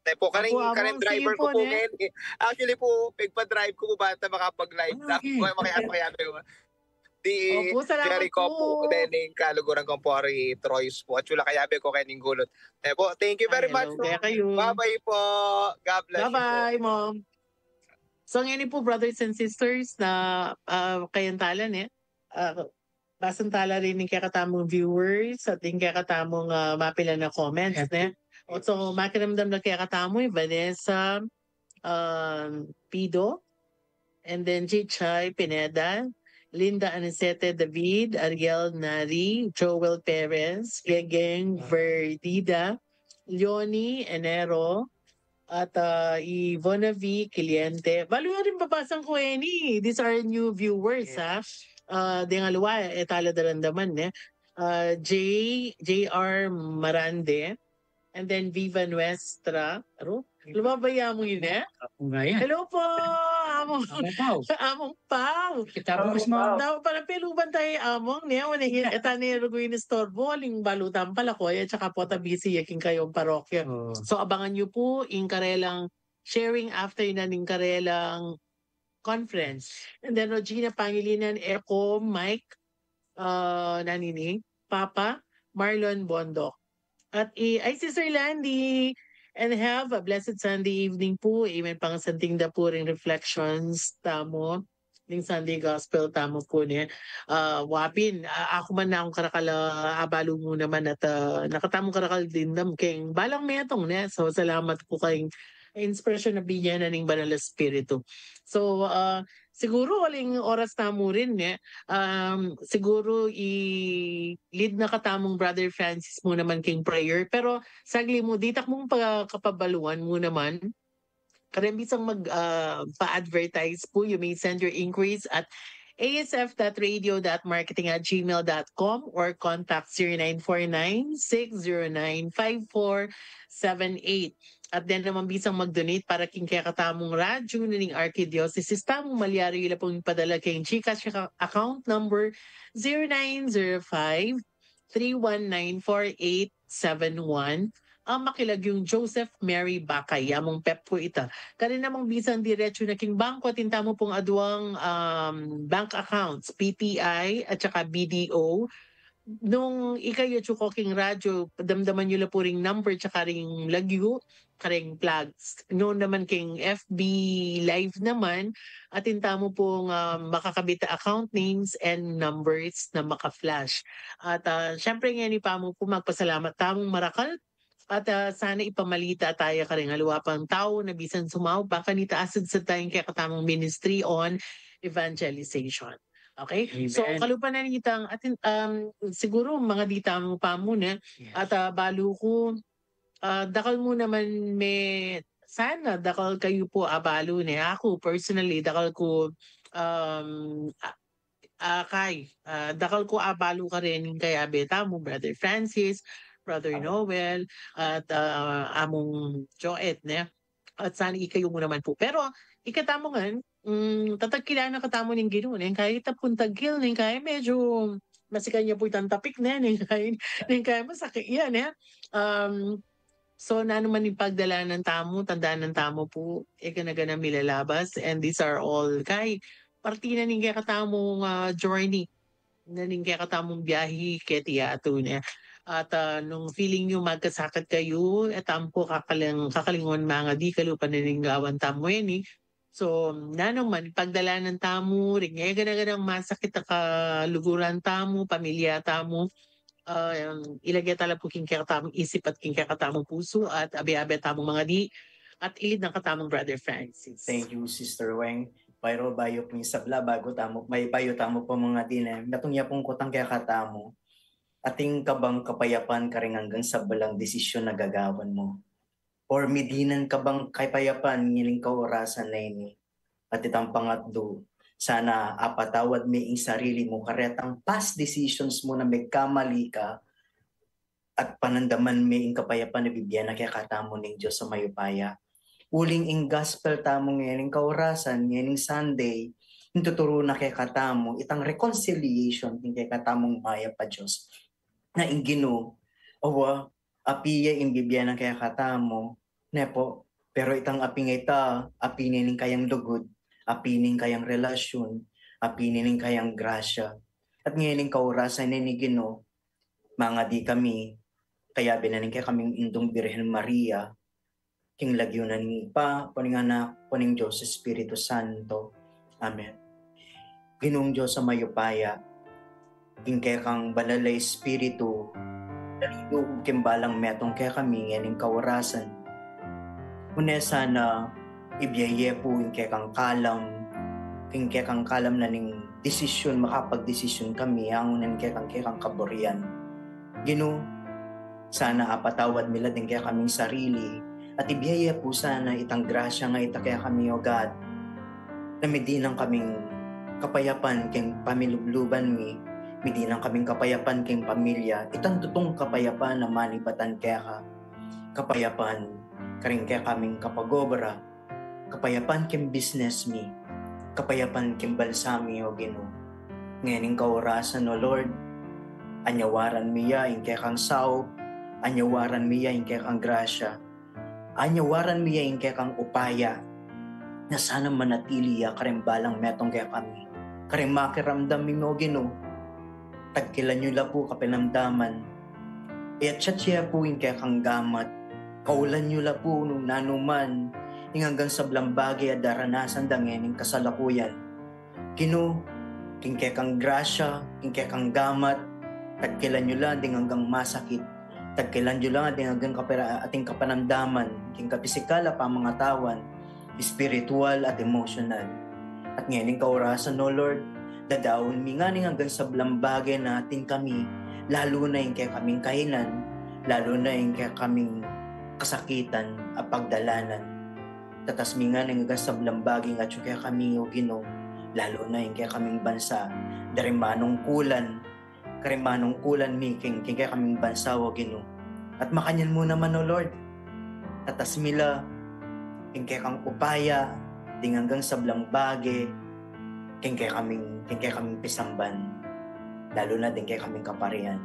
Ne pu, karing, opu, Among, karing driver ku pu, ne? Ngayon, eh. Actually pu, pigpa-drive ku pu, bata makapag-live na. Ah, okay. Makiabe ku. Di opu, salamat Jericho pu. Pu, then ing kaluguran kong pari Troyes pu. At sula kayabe ku kening gulut. Ne pu, thank you very much pu. Bye-bye pu. God bless you pu. Bye-bye, Mom. So, ngayon pu, brothers and sisters, na, ah, kayan tala ne, ah, basan tala rin ing kekatamung viewers at ing kekatamung, ah, mapilan a comments, ne? So, makiramdam na kekatamu i Vanessa, um, Pido, and then Chichay Pineda, Linda Anicete David, Ariel Nari, Joel Perez, Gegeng Verdida, Leonie Enero, at, ah, i Vonavi Cliente. Balu ya rin babasang ku ini. These are new viewers, ha? Ah, deng aliwa, e tala daramdaman, ne? Ah, J, J R Marande, and then Viva Nuestra. Aro? Lumabay ya mu ini? Hello pu, Among. Among Pau. Among Pau. Kita pu mismo. Dapat pala peluban tayu, Among, ne? Wana, e ta ne rugu inistorbo, aling balu tamu pala koya, tsaka pu ata busy ya king kayong parokya. So, abangan yu pu ing karelang sharing after na ning karelang conference. And then, Regina Pangilinan, Echo, Mike, ah, nanini, Papa, Marlon Bondok. At i, ay, Sister Landy, and have a blessed Sunday evening pu. Amen. Pangasanting da pu ring reflections tamu ning Sunday Gospel tamu pu, ne? Ah, wapin, ah, aku man na akung karakal, ah, abalu mu naman at, ah, nakatamung karakal dimdam keng balang metung, ne? So, salamat pu keng inspirasyon a binye na ning Banal a Espiritu. So, ah, siguru uling oras tamu rin, ne? Um, siguru i-lead na katamung Brother Francis mu naman keng prayer. Pero sagli mu, ditak mung pa-, kapabaluan mu naman. Kareng bisang mag, ah, pa-advertise pu, you may send your inquiries at A S F dot radio dot marketing at gmail dot com or contact zero nine four nine, six zero nine, five four seven eight. At den naman bisang mag-donate para king kekatamung radyo na ning Arkidiosesis tamu, malyari yu la pung ipadala keng GCash acca-, account number zero nine zero five, three one nine, four eight seven one, ang makilagyung Joseph Mary Bacay. Among pep pu ita. Karin namung bisang diretsu na king bangko, atin tamu pung aduang, um, bank accounts, B P I at saka B D O. Nung ikayu atsu ko king radyo, damdaman yu la pu ring number tsaka ring lagyu, karing flags. Nung naman king F B Live naman, atin tamu pung, ah, makakabit a account names and numbers na maka-flash. At, ah, syempre, ngeni pa mu pu magpasalamat tamung marakal. At, ah, sana ipamalita taya karing aliwa pang tau na bisan sumaup pa kanita, asadsad taya ing kekatamung ministry on evangelization. Okay? So, amen. Kalupa na nitang atin, um, siguru mangadi tamu pa mu ne. Yes. At, ah, balu ku, ah, dakal mu naman me-, sana dakal kayu pu abalu ne. Aku, personally, dakal ku, um, ah, ah, kay, ah, dakal ku abalu karin ing kayabe tamu, Brother Francis, Brother Noel, at, ah, Among Joet, ne? At sana ikayu mu naman pu. Pero, ikatamu ngan, mm, tatagkilan na katamu ning Ginu, neng kaya ita pung tagkil, neng kaya medyo masikan ya pu itang topic, ne? Neng kaya, neng kaya masakit ya, ne? Um, so, nanu man ing pagdalanan tamu, tandanan tamu pu, e gana-gana milalabas, and these are all, kay, parti na ning kekatamung, ah, journey, na ning kekatamung biyahi keti yatu, ne? At, ah, nung feeling yu magkasakit kayu, e tamu pu kakaling-, kakalinguan mangadi, kalupa na ning gawan tamu ini. So, nanu man, pagdalanan tamu ring e gana-ganang masakit a kaluguran tamu, pamilya tamu, ah, ilage tala pu king kekatamung isip at king kekatamung pusu at abe-abe tamung mangadi at ilid na katamung Brother Francis. Thank you, Sister Weng. Pero bayu pu ing sabla, bagu tamu, may bayu tamu pu mangadi ne, metung ya pung kutang kekatamu. Atin ka bang kapayapan karing anggang sablang desisyun a gagawan mu? Or midinan ka bang kapayapan ngening kaorasan a ini? At itang pangatlu, sana apatawad me ing sarili mu karetang past decisions mu na megkamali ka, at panandaman me ing kapayapan a bibie na kekatamu ning Dios a mayupaya. Uling ing gospel tamu ngening kaorasan, ngening Sunday, ing tuturu na kekatamu itang reconciliation king kekatamung mayap a Dios. Na ing Ginu, awa, api ya ing bibie na kekatamu, ne pu, pero itang api nga ita, api ne ning kayang lugud, api ne ning kayang relasyun, api ne ning kayang grasya. At ngening kaorasan ini, Ginu, mangadi kami, kayabe na ning kekaming Indung Birhen Maria, king lagyu na ning Ibpa, ampon ning Anak, ampon ning Dios Espiritu Santo. Amen. Ginung Dios a mayupaya, ing kekang Banal a Espiritu, naluluhug king balang metung kekami ngening kaorasan. Une sana ibie ye pu ing kekang kalam, ing kekang kalam na ning desisyun, makapagdesisyun kami, angu na ning kekang, kekang kaburian. Ginu, sana apatawad mi la ding kekaming sarili, at ibie ye pu sana itang grasya nga ita kekami, O God, na midinan kaming kapayapan king pamilubluban mi, midinan kaming kapayapan king pamilya, itang tutung kapayapan a manibatan keka, kapayapan karing kekaming kapagobra, kapayapan king business mi, kapayapan king bansa mi, O Ginu. Ngening kaorasan, O Lord, anyawaran mi ya ing kekang saup, anyawaran mi ya ing kekang grasya, anyawaran mi ya ing kekang upaya, na sana manatili ya karing balang metung kekami, karing makiramdam mi, O Ginu. Tagkilan yu la pu kapakiramdaman. Iyatyat ye pu ing kekang gamat. Kaulan yu la pu nung nanu man ing anggang sablang bage a daranasan da ngening kasalukuyan. Ginu, king kekang grasya, king kekang gamat, tagkilan yu la ding anggang masakit, tagkilan yu la ding anggang kapira-, ating kapanamdaman, king kapisikal a pamangatawan, espiritual at emosyonal. At ngening kaorasan, O Lord, dadaun mi ngan ing anggang sablang bage na atin kami, lalu na ing kekaming kainan, lalu na ing kekaming kasakitan a pagdalanan. Tatas mi ngan ing anggang sablang bage a atyu kekami, O Ginu, lalu na ing kekaming bansa, da ring manungkulan, karing manungkulan mi king, king kekaming bansa, O Ginu. At makanyan mu naman, O Lord, tatas mi la ing kekang upaya ding anggang sablang bage king kekaming, king kekaming pisamban, lalu na ding kekaming kaparian.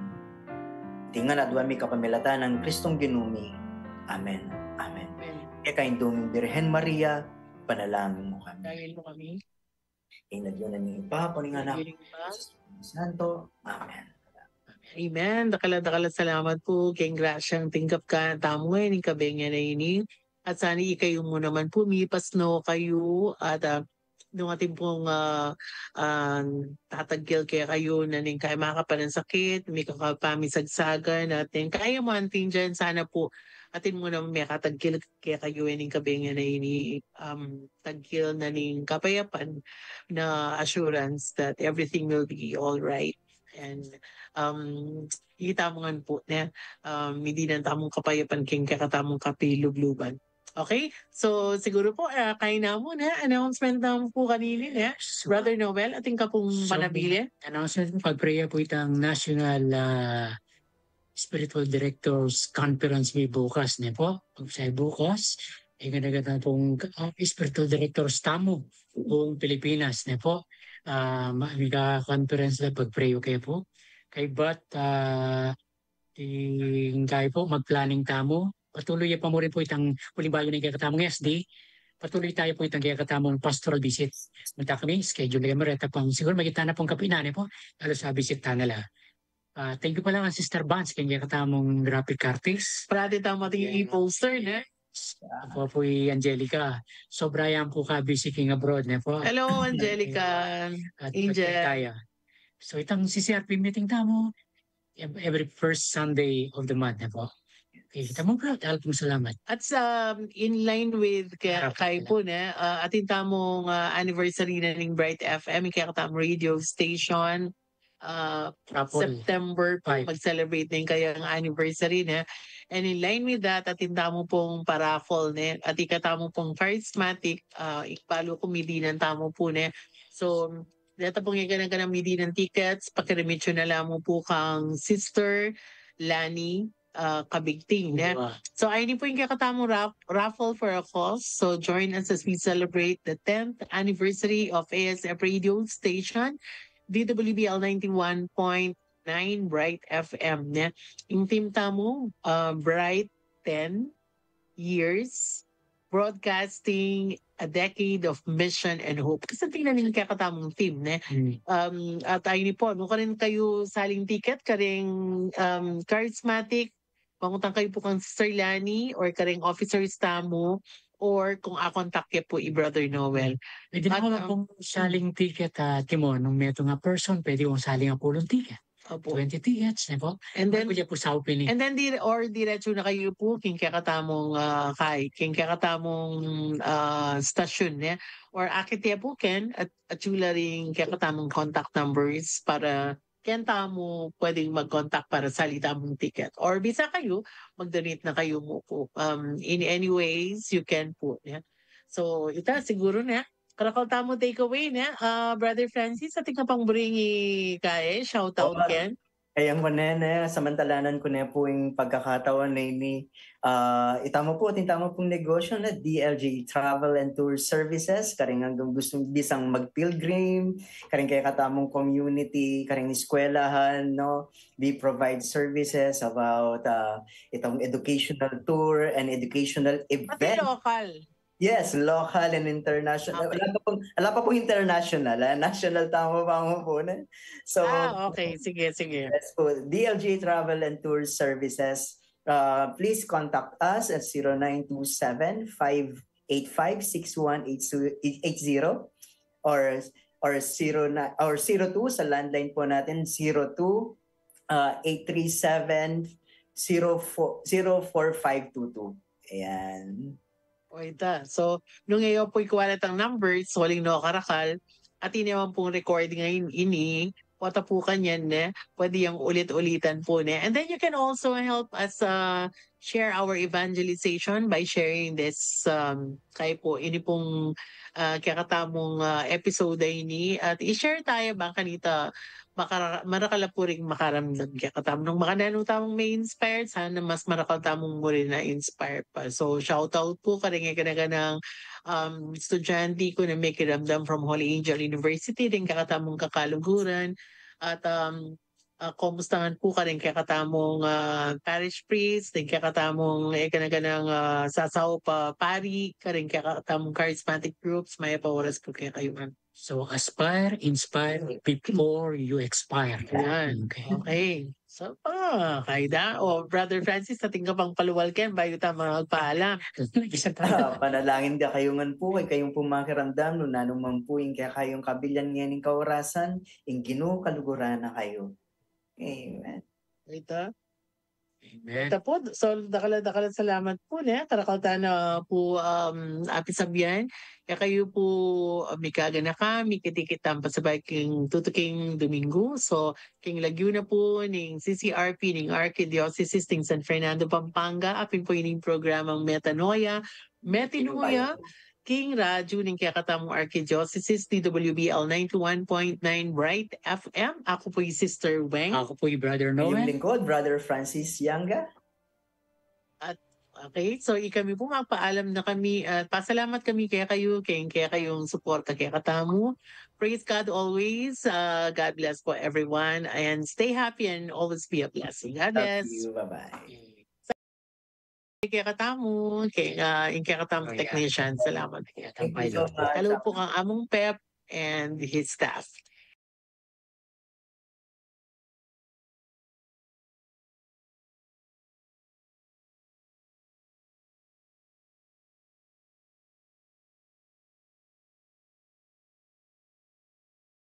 Iti ngan aduan mi kapamilatan nang Kristong Ginu mi. Amen. Amen. Amen. Keka ing Dunging Birhen Maria, panalangin mu kami. Dahil mo kami. Ing lagyu na ning Ibpa, ampon ning Anak, Dahil mo kami. Santo. Amen. Amen. Dakal a dakal a salamat pu keng grasyang tinggap katamu ngeni ning kabengi a ini. At sana ikayu mu naman pu, mipasno kayu at, ah, nung atin pung, ah, ah, tatagkil kekayu na ning kaya makapanasakit, mikakapamisagsagan, at ning kaya mu anting dyan, sana pu atin mu naman mekatagkil kekayu ning kabengi a ini, um, tagkil na ning kapayapan na assurance that everything will be all right. And, um, itamu ngan pu ne, um, midinan tamung kapayapan king kekatamung kapilubluban. Okay? So, siguru pu, ah, kaina mu ne, announcement namu pu kanini ne. Brother Noel, atin ka pung panabilin? Announcement, pag-pray pu itang National, ah, Spiritual Directors Conference mi bukas, ne pu? Pag-pray bukas, e, gana-gana pung, ah, Spiritual Directors tamu buung Pilipinas, ne pu? Ah, ma-, mika-conference la, pag-pray yu ke pu. Kaybat, ah, ing kai pu, mag-planning tamu. Patuloy ya pa mu rin pu itang, uling bayu ning kekatamung S D, patuloy taya pu itang kekatamung pastoral visit. Munta kami, schedule ya mu reta pang, siguru magitana pung kapinan, ne pu? Lalu sa visit tana la. Ah, thank you pala kang Sister Vance, keng kekatamung graphic artist. Parati tamu ating i-poster, ne? Apu pu i Angelica. Sobra yang pu ka-busy king abroad, ne pu? Hello, Angelica. At Angel. Taya. So, itang C C R P meeting tamu, ev-, every first Sunday of the month, ne pu? Okay, tamung proud, dahil pung salamat. At sa, in line with kaya Harap kay na. Pu, ne, ah, atin tamung, ah, anniversary na ning Bright F M, kaya katamung radio station, ah, Raffle. September pu, Five. mag-celebrate na ing kayang anniversary, ne. And in line with that, atin tamu pung paraffle, ne, at ikatamu pung charismatic, ah, ikbalu ku midinan tamu pu, ne. So, deta pung ikana-kana midinan tickets, pakirimit yu na la mu pu kang Sister Lani, ah, Kabigting, ne. Wow. So, ayni pu ing kekatamung raf-, raffle for a cause. So, join us as we celebrate the tenth anniversary of A S F Radio Station, D W B L ninety-one point nine Bright F M, ne. Ing theme tamu, ah, Bright ten Years, Broadcasting, A Decade of Mission and Hope. Kasi tingnan ning kekatamung theme, ne. Hmm. Um, at ayni pu, nung karin kayu saling ticket, karing, um, charismatic, mangutang kayu pu kang Sister Lani or karing officers tamu, or kung a-contact ye pu i Brother Noel. Pwede na At, kung um, pung saling ticket, ah, Timon, nung metung a person, pwede kung saling a pulung ticket. Opu. Twenty tickets, ne pu? And then, Pwede pu sa opening. and then, di-, or diretso na kayu pu king kekatamung, ah, kay, king kekatamung, ah, station, ne? Or akit ye pu ken, at, at yu la ring kekatamung contact numbers para ken tamu pwedeng mag-contact para sali tamung ticket. Or bisa kayu, mag-donate na kayu mu pu. Um, in any ways, you can pu, ne? So, ita, siguru, ne? Karakal tamu take away, ne? Ah, Brother Francis, atin ka pang bring i kay, shout out Opa. Ken. Ayan ku ne, ne, samantalanan ku ne pu ing pagkakataon a ini, ah, itamu pu, atin tamu pung negosyo na D L G Travel and Tour Services, karing anggang gustong bisang mag-pilgrim, karing kekatamung community, karing eskwelahan, no? We provide services about, ah, itong educational tour and educational Pati event. Local. Yes, local and international. Okay. Ala pa pung, ala pa pung international, ah. National tamu pa mu pu, ne? So, Ah, okay. Sige, sige. Yes po. D L G Travel and Tour Services. Uh, please contact us at zero nine two seven, five eight five, six one eight zero or, or zero nine, or zero two sa landline po natin, zero two, uh, eight three seven, zero four, zero four five two two. Ayan. O ita. So, nung e yu pu ikwa retang numbers, uling no karakal, atin ya man pung recording a ini, pota pu kanyan, ne, pwede yang ulit-ulitan pu, ne. And then you can also help us, uh, share our evangelization by sharing this, um, kay pu, ini pung, uh, kekatamung, uh, episode a ini, at i-share taya bang kanita makara-, marakal la pu ring makaramdam kekatamu. Nung makananu tamung ma-inspire, sana mas marakal tamung murin a-inspire pa. So, shout out pu karing e kanakanang, um, estudyante ku na mekiramdam from Holy Angel University, deng kekatamung kakaluguran. At, um, ah, kumusta ngan pu karing kekatamung, ah, parish priest, ding kekatamung, eh, gana-ganang, ah, sasaup a pari, karing kekatamung charismatic groups, mayap a oras pu kekayu ngan. So, aspire, inspire before you expire. Yan. Okay. Okay. So, ah, kayda. O, Brother Francis, atin ka pang palual ken bayu ta magpaalam? Isa pa. Ah, panalangin da kayu ngan pu, kekayung pu makiramdam, nung nanu man pu ing kekayung kabilyan ngening kaorasan, ing Ginu kaluguran na kayu. Amen. Ita? Amen. Ita pu, so, dakal a, dakal a salamat pu, ne? Karakal ta na pu, um, apisabian. Kekayu pu, ah, mikaganaka, mikit-ikit tamu pasabay king tutuking Domingo. So, king lagyu na pu ning C C R P ning Archdiocese ning San Fernando, Pampanga, apin pu ining programang Metanoia, Metanoia, king radyu ning kekatamung Archdiocese, D W B L ninety-one point nine Bright F M. Aku pu i Sister Weng. Aku pu i Brother Noel. Ing lingkod, Brother Francis Yanga. At, okay, so ikami pu magpaalam na kami, at pasalamat kami kekayu, keng kekayung suporta kekatamu. Praise God always. Uh, God bless po everyone, and stay happy and always be a blessing. God bless. Love you. Bye-bye. Kekatamu, keng, ah, ing kekatamu technician. Salamat. Thank you so much. Hello po kang Among Pep and his staff.